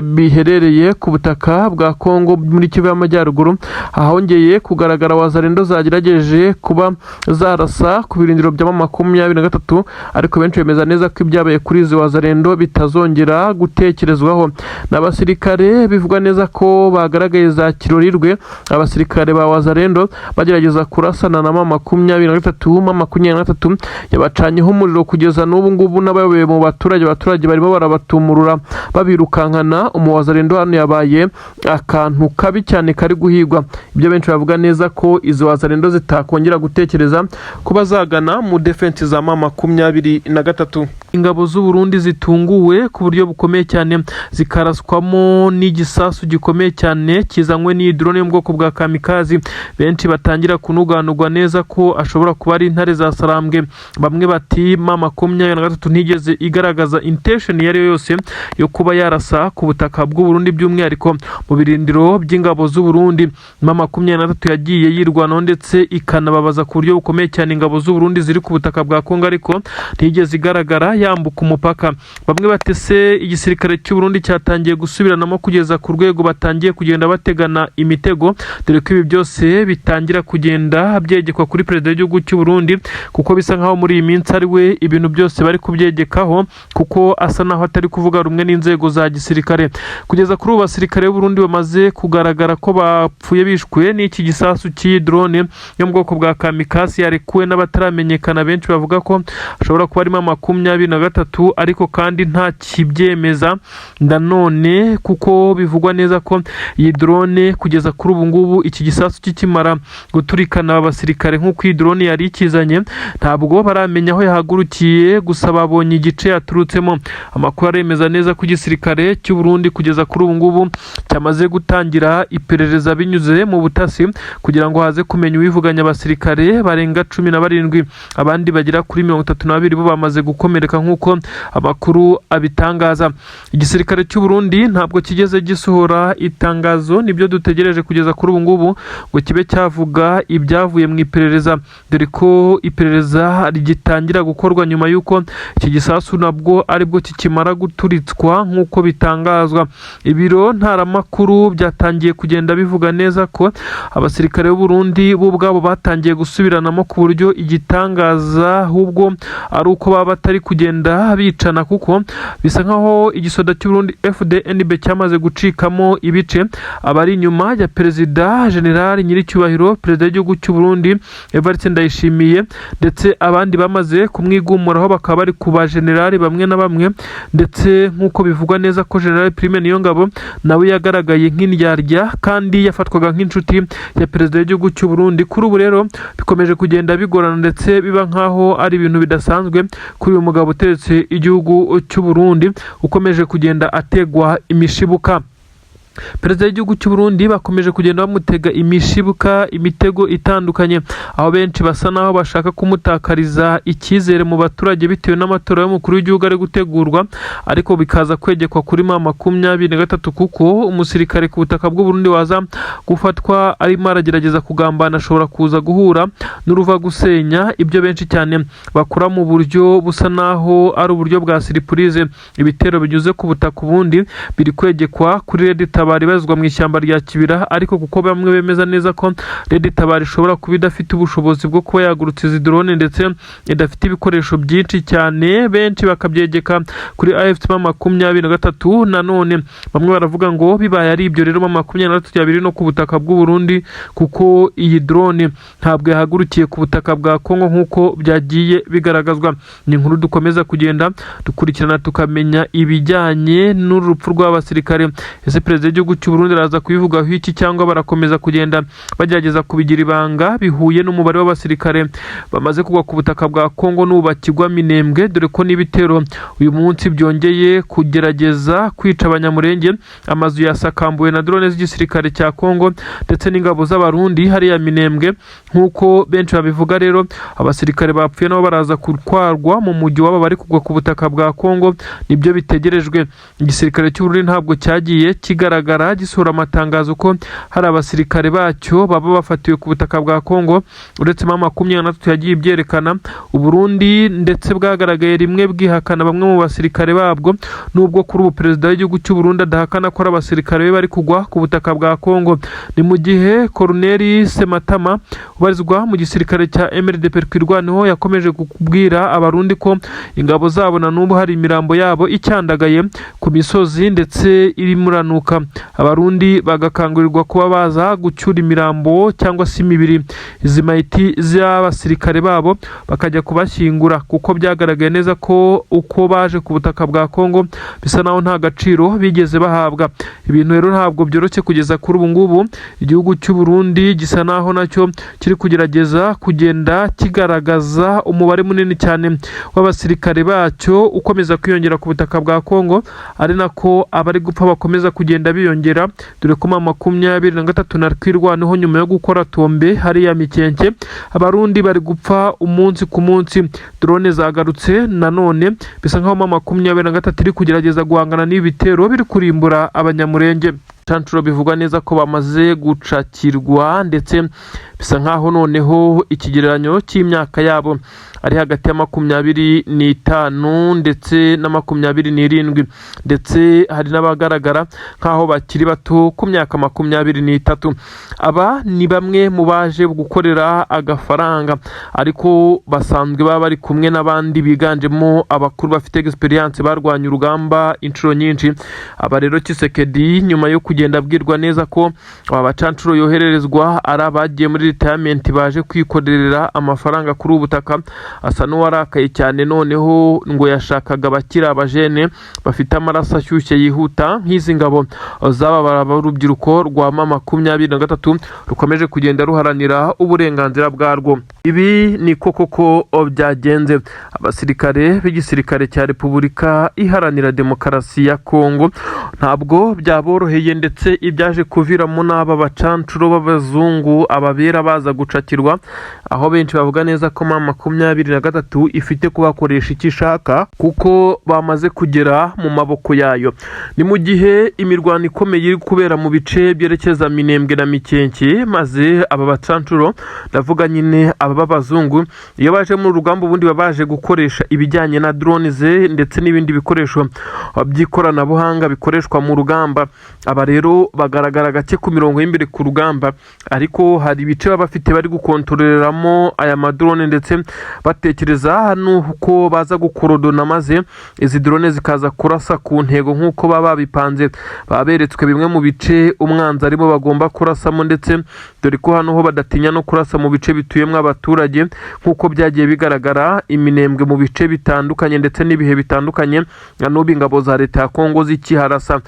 biherereye ku butaka bwa Kongo muri Kivu y'Amajyaruguru ahongeye kugaragara Wazalendo zagerageje kuba zarasa ku birindiro bya 23, ariko benshi bemeza neza ko ibyabaye kuri izi Wazalendo bitazongera gutekerezwaho. N'abasirikare bivugwa neza ko bagaragaye za Kirorirwe, abasirikare ba Wazalendo bagerageza kurasana na 23, 23 yabacanyeho umuriro. Kugeza n'ubu ngubu n'abayoboye mu baturage, abaturage barimo barabatumurura babirukankana. Umuwazalendo hano yabaye akantu kabi cyane kari guhigwa. Ibyo benshi bavuga neza ko izo Wazalendo zitakongera gutekereza kuba zagana mu defense za 23. Ingabo z'u Burundi zitunguwe ku buryo bukomeye cyane, zikaraswamo n'igisasu gikomeye cyane kizanywe n'iyi drone yo mu bwoko bwa kamikazi. Benshi batangira kunuganurwa neza ko ashobora kuba ari intare za Sarambwe. Bamwe bati 23 ntigeze igaragaza intention iyo ari yo yose yo kuba yarasa ku butaka bw'u Burundi, by'umwihariko mu birindiro by'ingabo z'u Burundi. 23 yagiye yirwanaho ndetse ikanababaza ku buryo bukomeye cyane ingabo z'u Burundi ziri ku butaka bwa Kongo, ariko ntigeze igaragara yambuka umupaka. Bamwe bati se igisirikare cy'u Burundi cyatangiye gusubiranamo kugeza ku rwego batangiye kugenda bategana imitego, dore ko ibi byose bitangira kugenda byegekwa kuri perezida w'igihugu cy'u Burundi, kuko bisa nkaho muri iyi minsi ari we ibintu byose bari kubyegekaho, kuko asa naho atari kuvuga rumwe n'inzego za gisirikare. Kugeza kuri ubu basirikare b'u Burundi bamaze kugaragara ko bapfuye bishwe n'iki gisasu cy'iyi drone yo mu bwoko bwa kamikazi yarekuwe n'abataramenyekana. Benshi bavuga ko ashobora kuba arimo 23, ariko kandi nta kibyemeza nanone, kuko bivugwa neza ko iyi drone kugeza kuri ubu ngubu, iki gisasu kikimara guturikana aba basirikare nk'uko iyi drone yari ikizanye, ntabwo baramenya aho yahagurukiye, gusa babonye igice yaturutsemo. Amakuru aremeza neza ko igisirikare cy'u Burundi kugeza kuri ubu ngubu cyamaze gutangira iperereza binyuze mu butasi, kugira ngo haze kumenya uwivuganya abasirikare barenga 17, abandi bagera kuri 32 bo bamaze gukomereka nk'uko amakuru abitangaza. Igisirikare cy'u Burundi ntabwo kigeze gisohora itangazo, nibyo dutegereje kugeza kuri ubu ngubu ngo kibe cyavuga ibyavuye mu iperereza, dore ko iperereza rigitangira gukorwa nyuma y'uko iki gisasu nabwo aribwo kikimara guturitswa nk'uko bitangazwa. Ibiro ntaramakuru byatangiye kugenda bivuga neza ko abasirikare b'u Burundi bo ubwabo batangiye gusubiranamo, ku buryo igitangaza ahubwo ari uko baba batari kugenda bicana, kuko bisa nkaho igisoda cy'u Burundi FDNB cyamaze gucikamo ibice. Abari inyuma ya perezida General Nyiricyubahiro perezida w'igihugu cy'u Burundi Evariste Ndayishimiye, ndetse abandi bamaze kumwigumuraho bakaba bari ku ba generali bamwe na bamwe, ndetse nk'uko bivugwa neza ko General Prime Niyongabo nawe yagaragaye nk'indyarya kandi yafatwaga nk'inshuti ya perezida w'igihugu cy'u Burundi. Kuri ubu rero bikomeje kugenda bigorana, ndetse biba nkaho ari ibintu bidasanzwe kuri uyu mugabo uteretse igihugu cy'u Burundi, ukomeje kugenda ategwa imishibuka. Perezida w'igihugu cy'u Burundi bakomeje kugenda bamutega imishibuka, imitego itandukanye, aho benshi basa naho bashaka kumutakariza icyizere mu baturage bitewe n'amatora y'umukuru w'igihugu ari gutegurwa, ariko bikaza kwegekwa kuri 23, kuko umusirikare ku butaka bw'u Burundi waza gufatwa arimo aragerageza kugambana ashobora kuza guhura n'uruva gusenya. Ibyo benshi cyane bakora mu buryo busa naho ari uburyo bwa surprise, ibitero binyuze ku butaka, ubundi biri kwegekwa kuri Red Tabara. Tabara ibarizwa mu ishyamba rya Kibira, ariko kuko bamwe bemeza neza ko Red Tabara ishobora kuba idafite ubushobozi bwo kuba yagurutsa izi drone, ndetse idafite ibikoresho byinshi cyane, benshi bakabyegeka kuri AFC M23. Nanone bamwe baravuga ngo bibaye ari ibyo rero, M23 yabiri no ku butaka bw'u Burundi, kuko iyi drone ntabwo yahagurukiye ku butaka bwa Kongo nk'uko byagiye bigaragazwa. Ni inkuru dukomeza kugenda dukurikirana, tukamenya ibijyanye n'urupfu rw'abasirikare. Ese perezida w'igihugu cy'u Burundi araza kubivugaho iki, cyangwa barakomeza kugenda bagerageza kubigira ibanga bihuye n'umubare w'abasirikare bamaze kugwa ku butaka bwa Kongo n'ubu bakigwa Minembwe, dore ko n'ibitero uyu munsi byongeye kugerageza kwica Abanyamurenge? Amazu yasakambuwe na drone z'igisirikare cya Kongo ndetse n'ingabo z'Abarundi hariya Minembwe, nk'uko benshi babivuga. Rero abasirikare bapfuye nabo baraza gutwarwa mu mujyi wabo bari kugwa ku butaka bwa Kongo, nibyo bitegerejwe. Igisirikare cy'u Burundi ntabwo cyagiye kigaragara gisohora amatangazo ko hari abasirikare bacyo baba bafatiwe ku butaka bwa Kongo, uretse M23 yagiye ibyerekana. Uburundi ndetse bwagaragaye rimwe bwihakana bamwe mu basirikare babwo, nubwo kuri ubu perezida w'igihugu cy'u Burundi adahakana ko ari abasirikare be bari kugwa ku butaka bwa Kongo. Ni mu gihe Colonel Sematama ubarizwa mu gisirikare cya MRDP Twirwaneho yakomeje kubwira Abarundi ko ingabo zabo na n'ubu hari imirambo yabo icyandagaye ku misozi ndetse irimuranuka, Abarundi bagakangurirwa kuba baza gucyura imirambo cyangwa se imibiri, izi mayiti z'abasirikare babo, bakajya kubashyingura, kuko byagaragaye neza ko uko baje ku butaka bwa Kongo bisa naho nta gaciro bigeze bahabwa. Ibintu rero ntabwo byoroshye kugeza kuri ubu ngubu. Igihugu cy'u Burundi gisa naho nacyo kiri kugerageza kugenda kigaragaza umubare munini cyane w'abasirikare bacyo ukomeza kwiyongera ku butaka bwa Kongo, ari nako abari gupfa bakomeza kugenda biyongera, dore ko M23 na Twirwaneho nyuma yo gukora tombe hariya Mikenke, Abarundi bari gupfa umunsi ku munsi. Drone zagarutse nanone, bisa nkaho M23 iri kugerageza guhangana n'ibi bitero biri kurimbura Abanyamurenge. Cancuro bivugwa neza ko bamaze gucakirwa, ndetse bisa nkaho noneho ikigereranyo cy'imyaka yabo ari hagati ya 25 ndetse na 27, ndetse hari n'abagaragara nk'aho bakiri bato ku myaka 23. Aba ni bamwe mu baje gukorera agafaranga, ariko basanzwe baba bari kumwe n'abandi biganjemo abakuru bafite experience, barwanya urugamba inshuro nyinshi. Aba rero, Tshisekedi nyuma yo kugenda abwirwa neza ko aba bacancuro yohererezwa ari abagiye muri retirement baje kwikorera amafaranga kuri ubu butaka, asa n'uwarakaye cyane. Noneho ngo yashakaga abakiri abajene bafite amaraso ashyushye yihuta, nk'izi ngabo z'aba b'urubyiruko rwa M23 rukomeje kugenda ruharanira uburenganzira bwarwo. Ibi ni ko koko byagenze. Abasirikare b'igisirikare cya Repubulika Iharanira Demokarasi ya Kongo ntabwo byaboroheye, ndetse ibyaje kuviramo n'aba bacancuro b'abazungu, ababera, baza gucakirwa, aho benshi bavuga neza ko M23 ifite kubakoresha icyo ishaka kuko bamaze kugera mu maboko yayo. Ni mu gihe imirwano ikomeye iri kubera mu bice byerekeza Minembwe na Mikenke, maze aba bacancuro, ndavuga nyine aba b'abazungu, iyo baje mu rugamba ubundi baba baje gukoresha ibijyanye na drones ndetse n'ibindi bikoresho by'ikoranabuhanga bikoreshwa mu rugamba. Aba rero bagaragara gake ku mirongo y'imbere ku rugamba, ariko hari ibice baba bafite bari gukontororeramo aya madrone, ndetse batekereza n'uko baza gukorodona maze izi drone zikaza kurasa ku ntego nk'uko baba babipanze. Baba beretswe bimwe mu bice umwanzi arimo bagomba kurasamo, ndetse dore ko hano ho badatinya no kurasa mu bice bituyemo abaturage, nk'uko byagiye bigaragara iminembwe mu bice bitandukanye ndetse n'ibihe bitandukanye, na n'ubu ingabo za leta ya Kongo zikiharasa.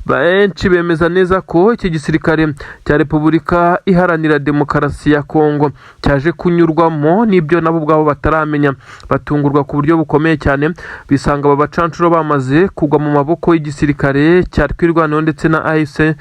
Benshi bemeza neza ko iki gisirikare cya Repubulika Iharanira Demokarasi ya Kongo cyaje kunyurwamo n'ibyo nabo ubwabo bataramenya, batungurwa ku buryo bukomeye cyane, bisanga aba bacancuro bamaze kugwa mu maboko y'igisirikare cya Twirwaneho ndetse na AFC.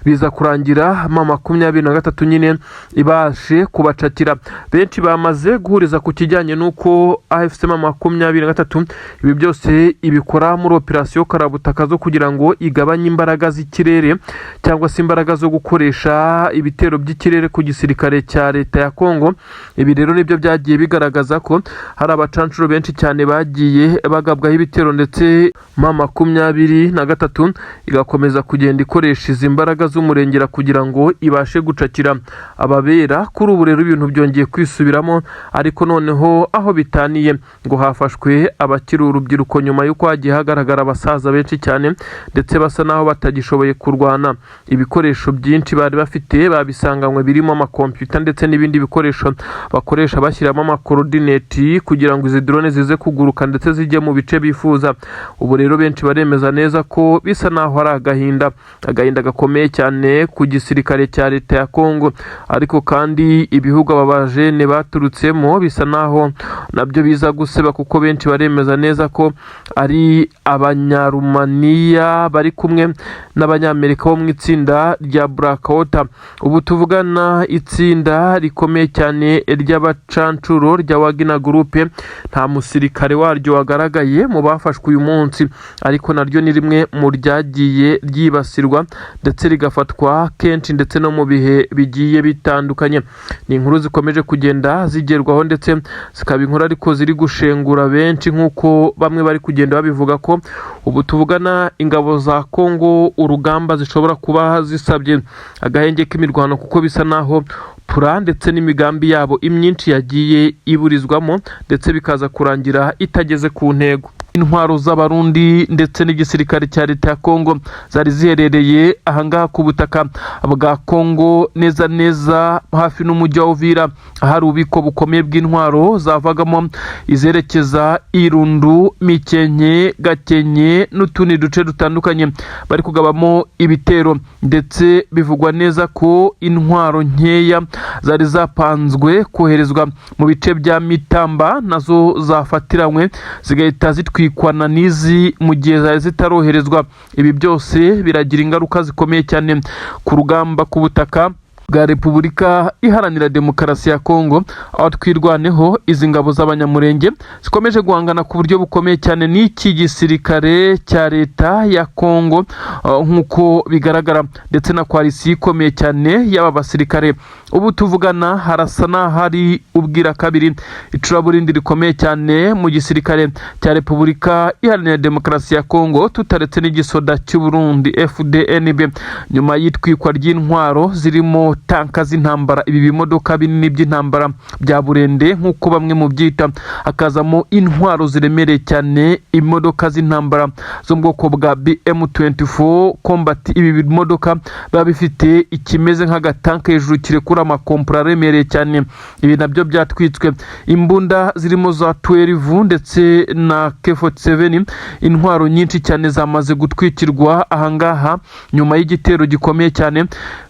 Biza kurangira M23 nyine ibashe kubacakira. Benshi bamaze guhuriza ku kijyanye n'uko AFC M23 ibi byose ibikora muri operasiyo karabutaka zo kugira ngo igabanye imbaraga z'ikirere, cyangwa se imbaraga zo gukoresha ibitero by'ikirere ku gisirikare cya leta ya Kongo. Ibi rero nibyo byagiye bigaragaza ko hari abacancuro benshi cyane bagiye bagabwaho ibitero, ndetse M23 igakomeza kugenda ikoresha izi mbaraga z'umurengera kugira ngo ibashe gucakira ababera. Kuri ubu rero ibintu byongeye kwisubiramo, ariko noneho aho bitaniye ngo hafashwe abakiri urubyiruko, nyuma y'uko hagiye hagaragara abasaza benshi cyane ndetse basa naho batagishoboye kurwana. Ibikoresho byinshi bari bafite babisanganywe, birimo amakompiyuta ndetse n'ibindi bikoresho bakoresha bashyiramo amacoordinates kugira ngo izi drone zize kuguruka ndetse zijye mu bice bifuza. Ubu rero benshi baremeza neza ko bisa naho ari agahinda, agahinda gakomeye cyane ku gisirikare cya leta ya Kongo. Ariko kandi ibihugu aba bajene baturutsemo bisa naho nabyo biza guseba, kuko benshi baremeza neza ko ari Abanyarumaniya bari kumwe n'Abanyamerika bo mu itsinda rya Blackwater. Ubu tuvugana, itsinda rikomeye cyane ry'abacancuro rya Wagner Group, nta musirikare waryo wagaragaye mu bafashwe uyu munsi, ariko naryo ni rimwe mu ryagiye ryibasirwa ndetse rigafatwa kenshi ndetse no mu bihe bigiye bitandukanye. Ni inkuru zikomeje kugenda zigerwaho, ndetse zikaba inkuru ariko ziri gushengura benshi, nk'uko bamwe bari kugenda babivuga ko ubu tuvugana ingabo za Kongo urugamba zishobora kuba zisabye agahenge k'imirwano, kuko bisa naho plan ndetse n'imigambi yabo imyinshi yagiye iburizwamo, ndetse bikaza kurangira itageze ku ntego. Intwaro z'Abarundi ndetse n'igisirikare cya leta ya Kongo zari ziherereye ahangaha ku butaka bwa Kongo, neza neza hafi n'umujyi wa Uvira, ahari ububiko bukomeye bw'intwaro zavagamo izerekeza Irundu, Mikenke, Gakenke n'utundi duce dutandukanye bari kugabamo ibitero. Ndetse bivugwa neza ko intwaro nkeya zari zapanzwe koherezwa mu bice bya Mitamba nazo zafatiranywe, zigahita zitwikwana n'izi mu gihe zari zitaroherezwa. Ibi byose biragira ingaruka zikomeye cyane ku rugamba ku butaka bwa Repubulika Iharanira Demokarasi ya Kongo, aho Twirwaneho, izi ngabo z'Abanyamurenge zikomeje guhangana ku buryo bukomeye cyane n'iki gisirikare cya leta ya Kongo, nk'uko bigaragara, ndetse na coalition ikomeye cyane y'aba basirikare. Ubu tuvugana harasa n'ahari ubwira kabiri icuraburindi rikomeye cyane mu gisirikare cya Repubulika Iharanira Demokarasi ya Kongo, tutaretse n'igisoda cy'u Burundi FDNB, nyuma y'itwikwa ry'intwaro zirimo tanka z'intambara, ibi bimodoka binini by'intambara bya burende nk'uko bamwe mu byita, hakazamo intwaro ziremereye cyane, imodoka z'intambara zo mu bwoko bwa BM24 Combat. Ibi bimodoka biba bifite ikimeze nk'agatanka hejuru kirekura amakompura aremereye cyane, ibi nabyo byatwitswe. Imbunda zirimo za 12 ndetse na K47, intwaro nyinshi cyane zamaze gutwikirwa ahangaha nyuma y'igitero gikomeye cyane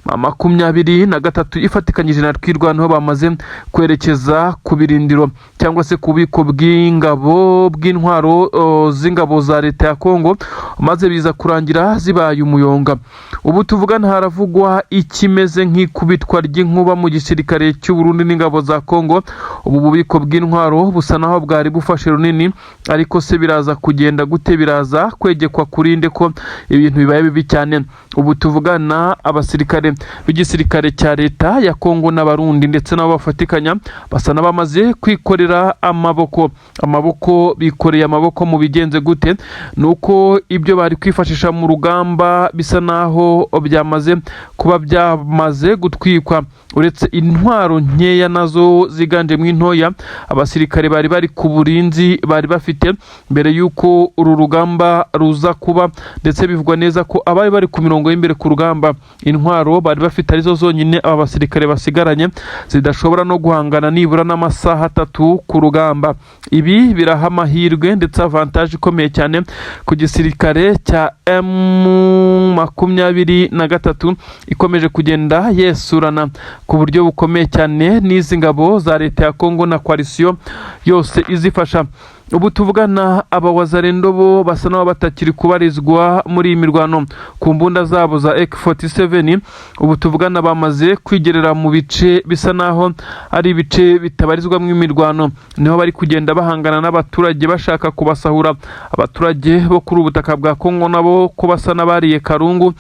M23 ifatikanyije na Twirwaneho bamaze kwerekeza ku birindiro cyangwa se ku bubiko bw'ingabo, bw'intwaro z'ingabo za leta ya Kongo, maze biza kurangira zibaye umuyonga. Ubu tuvugana haravugwa ikimeze nk'ikubitwa ry'inkuba mu gisirikare cy'u Burundi n'ingabo za Kongo. Ubu bubiko bw'intwaro busa naho bwari bufashe runini, ariko se biraza kugenda gute? Biraza kwegekwa kuri nde ko ibintu bibaye bibi cyane? Ubu tuvugana abasirikare b'igisirikare cya leta ya Kongo n'Abarundi ndetse nabo bafatikanya basa n'abamaze kwikorera amaboko. Amaboko bikoreye amaboko mu bigenze gute? Ni uko ibyo bari kwifashisha mu rugamba bisa naho byamaze kuba byamaze gutwikwa, uretse intwaro nkeya nazo ziganjemo intoya abasirikare bari bari ku burinzi bari bafite mbere y'uko uru rugamba ruza kuba. Ndetse bivugwa neza ko abari bari ku mirongo y'imbere ku rugamba, intwaro bari bafite arizo zonyine aba basirikare basigaranye, zidashobora no guhangana nibura n'amasaha 3 ku rugamba. Ibi biraha amahirwe ndetse avantage ikomeye cyane ku gisirikare cya M23 ikomeje kugenda yesurana ku buryo bukomeye cyane n'izi ngabo za leta ya Kongo na coalition yose izifasha. Ubu tuvugana aba Wazalendo bo basa n'aho batakiri kubarizwa muri iyi mirwano ku mbunda zabo za AK47. Ubu tuvugana bamaze kwigerera mu bice bisa naho ari ibice bitabarizwamo imirwano, niho bari kugenda bahangana n'abaturage bashaka kubasahura. Abaturage bo kuri ubu butaka bwa Kongo nabo ko basa n'abariye karungu,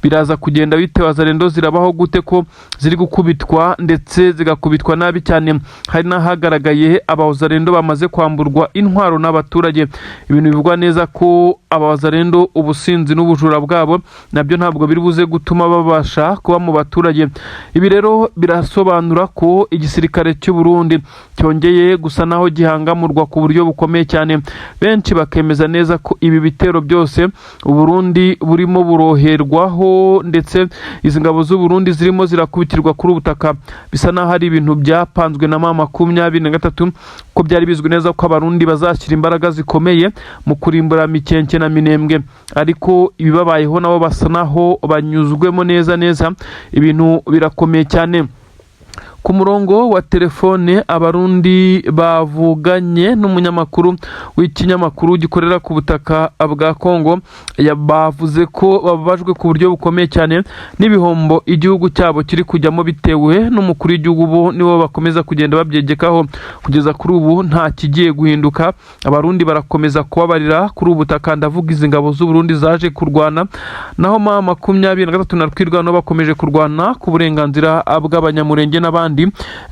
biraza kugenda bite? Wazalendo zirabaho gute ko ziri gukubitwa ndetse zigakubitwa nabi cyane? Hari n'ahagaragaye abawazalendo bamaze kwamburwa intwaro n'abaturage, ibintu bivugwa neza ko abawazalendo ubusinzi n'ubujura bwabo nabyo ntabwo biri buze gutuma babasha kuba mu baturage. Ibi rero birasobanura ko igisirikare cy'u Burundi cyongeye gusa naho gihangamurwa ku buryo bukomeye cyane. Benshi bakemeza neza ko ibi bitero byose Uburundi burimo buroherwaho, ndetse izi ngabo z'u Burundi zirimo zirakubitirwa kuri ubutaka, bisa naho ari ibintu byapanzwe na M23, ko byari bizwi neza ko Abarundi bazashyira imbaraga zikomeye mu kurimbura Mikenke na Minembwe. Ariko ibibabayeho nabo basa naho banyuzwemo neza neza, ibintu birakomeye cyane. Ku murongo wa telefone Abarundi bavuganye n'umunyamakuru w'ikinyamakuru gikorera ku butaka bwa Kongo, bavuze ko bababajwe ku buryo bukomeye cyane n'ibihombo igihugu cyabo kiri kujyamo bitewe n'umukuru w'igihugu. Bo nibo bakomeza kugenda babyegekaho. Kugeza kuri ubu nta kigiye guhinduka, Abarundi barakomeza kubabarira kuri ubu butaka, ndavuga izi ngabo z'u Burundi zaje kurwana. Naho M23 na Twirwaneho bakomeje kurwana ku burenganzira bw'Abanyamurenge n'abandi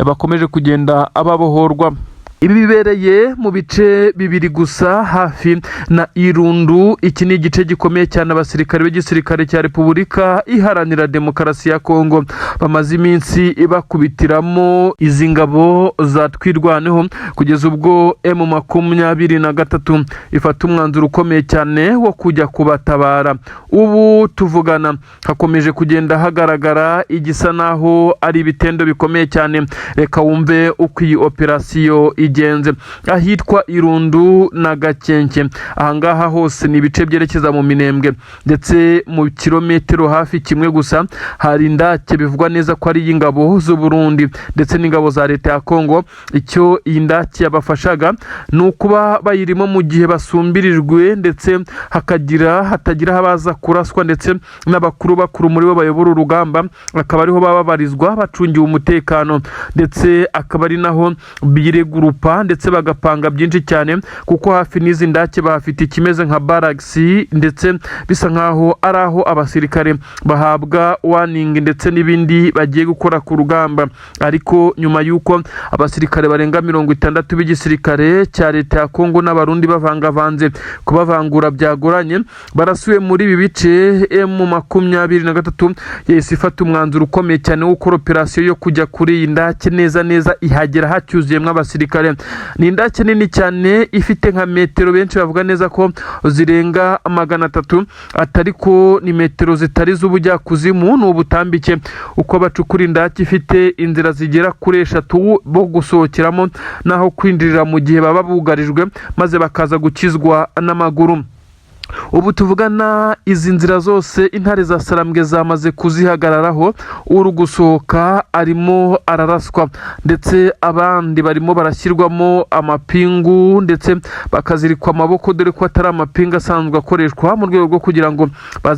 bakomeje kugenda ababohorwa. Ibi bibereye mu bice bibiri gusa hafi na Irundu. Iki ni igice gikomeye cyane abasirikare b'igisirikare cya Repubulika Iharanira Demokarasi ya Kongo bamaze iminsi bakubitiramo izi ngabo za Twirwaneho, kugeza ubwo M23 ifata umwanzuro ukomeye cyane wo kujya kubatabara. Ubu tuvugana hakomeje kugenda hagaragara igisa naho ari ibitendo bikomeye cyane. Reka wumve uko iyi operasiyo igenze ahitwa Irundu na Gakenke. Ahangaha hose ni ibice byerekeza mu Minembwe, ndetse mu kilometero hafi kimwe gusa hari indake bivugwa neza ko ari iy'ingabo z'u Burundi ndetse n'ingabo za leta ya Kongo. Icyo iyi ndake yabafashaga ni ukuba bayirimo mu gihe basumbirijwe, ndetse hakagira hatagira abaza kuraswa, ndetse n'abakuru bakuru muri bo bayobora urugamba akaba ariho baba babarizwa bacungiwe umutekano, ndetse akaba ari naho biregurupa ndetse bagapanga byinshi cyane, kuko hafi n'izi ndake bahafite ikimeze nka baragisi, ndetse bisa nkaho ari aho abasirikare bahabwa warning ndetse n'ibindi bagiye gukora ku rugamba. Ariko nyuma y'uko abasirikare barenga 60 b'igisirikare cya leta ya Kongo n'Abarundi bavangavanze, kubavangura byagoranye, barasuye muri ibi bice, M23 yahise ifata umwanzuro ukomeye cyane wo gukora operasiyo yo kujya kuri iyi ndake neza neza, ihagera hacyuzuyemo abasirikare. Ni indake nini cyane ifite nka metero benshi bavuga neza ko zirenga 300, atari ko ni metero zitari z'ubujyakuzimu, ni ubutambike. Uko bacukura indake ifite inzira zigera kuri eshatu bo gusohokeramo n'aho kwinjirira mu gihe baba bugarijwe, maze bakaza gukizwa n'amaguru. Ubu tuvugana izi nzira zose intare za Sarambwe zamaze kuzihagararaho. Uri gusohoka arimo araraswa, ndetse abandi barimo barashyirwamo amapingu ndetse bakazirikwa amaboko, dore ko atari amapingu asanzwe akoreshwa mu rwego rwo kugira ngo baze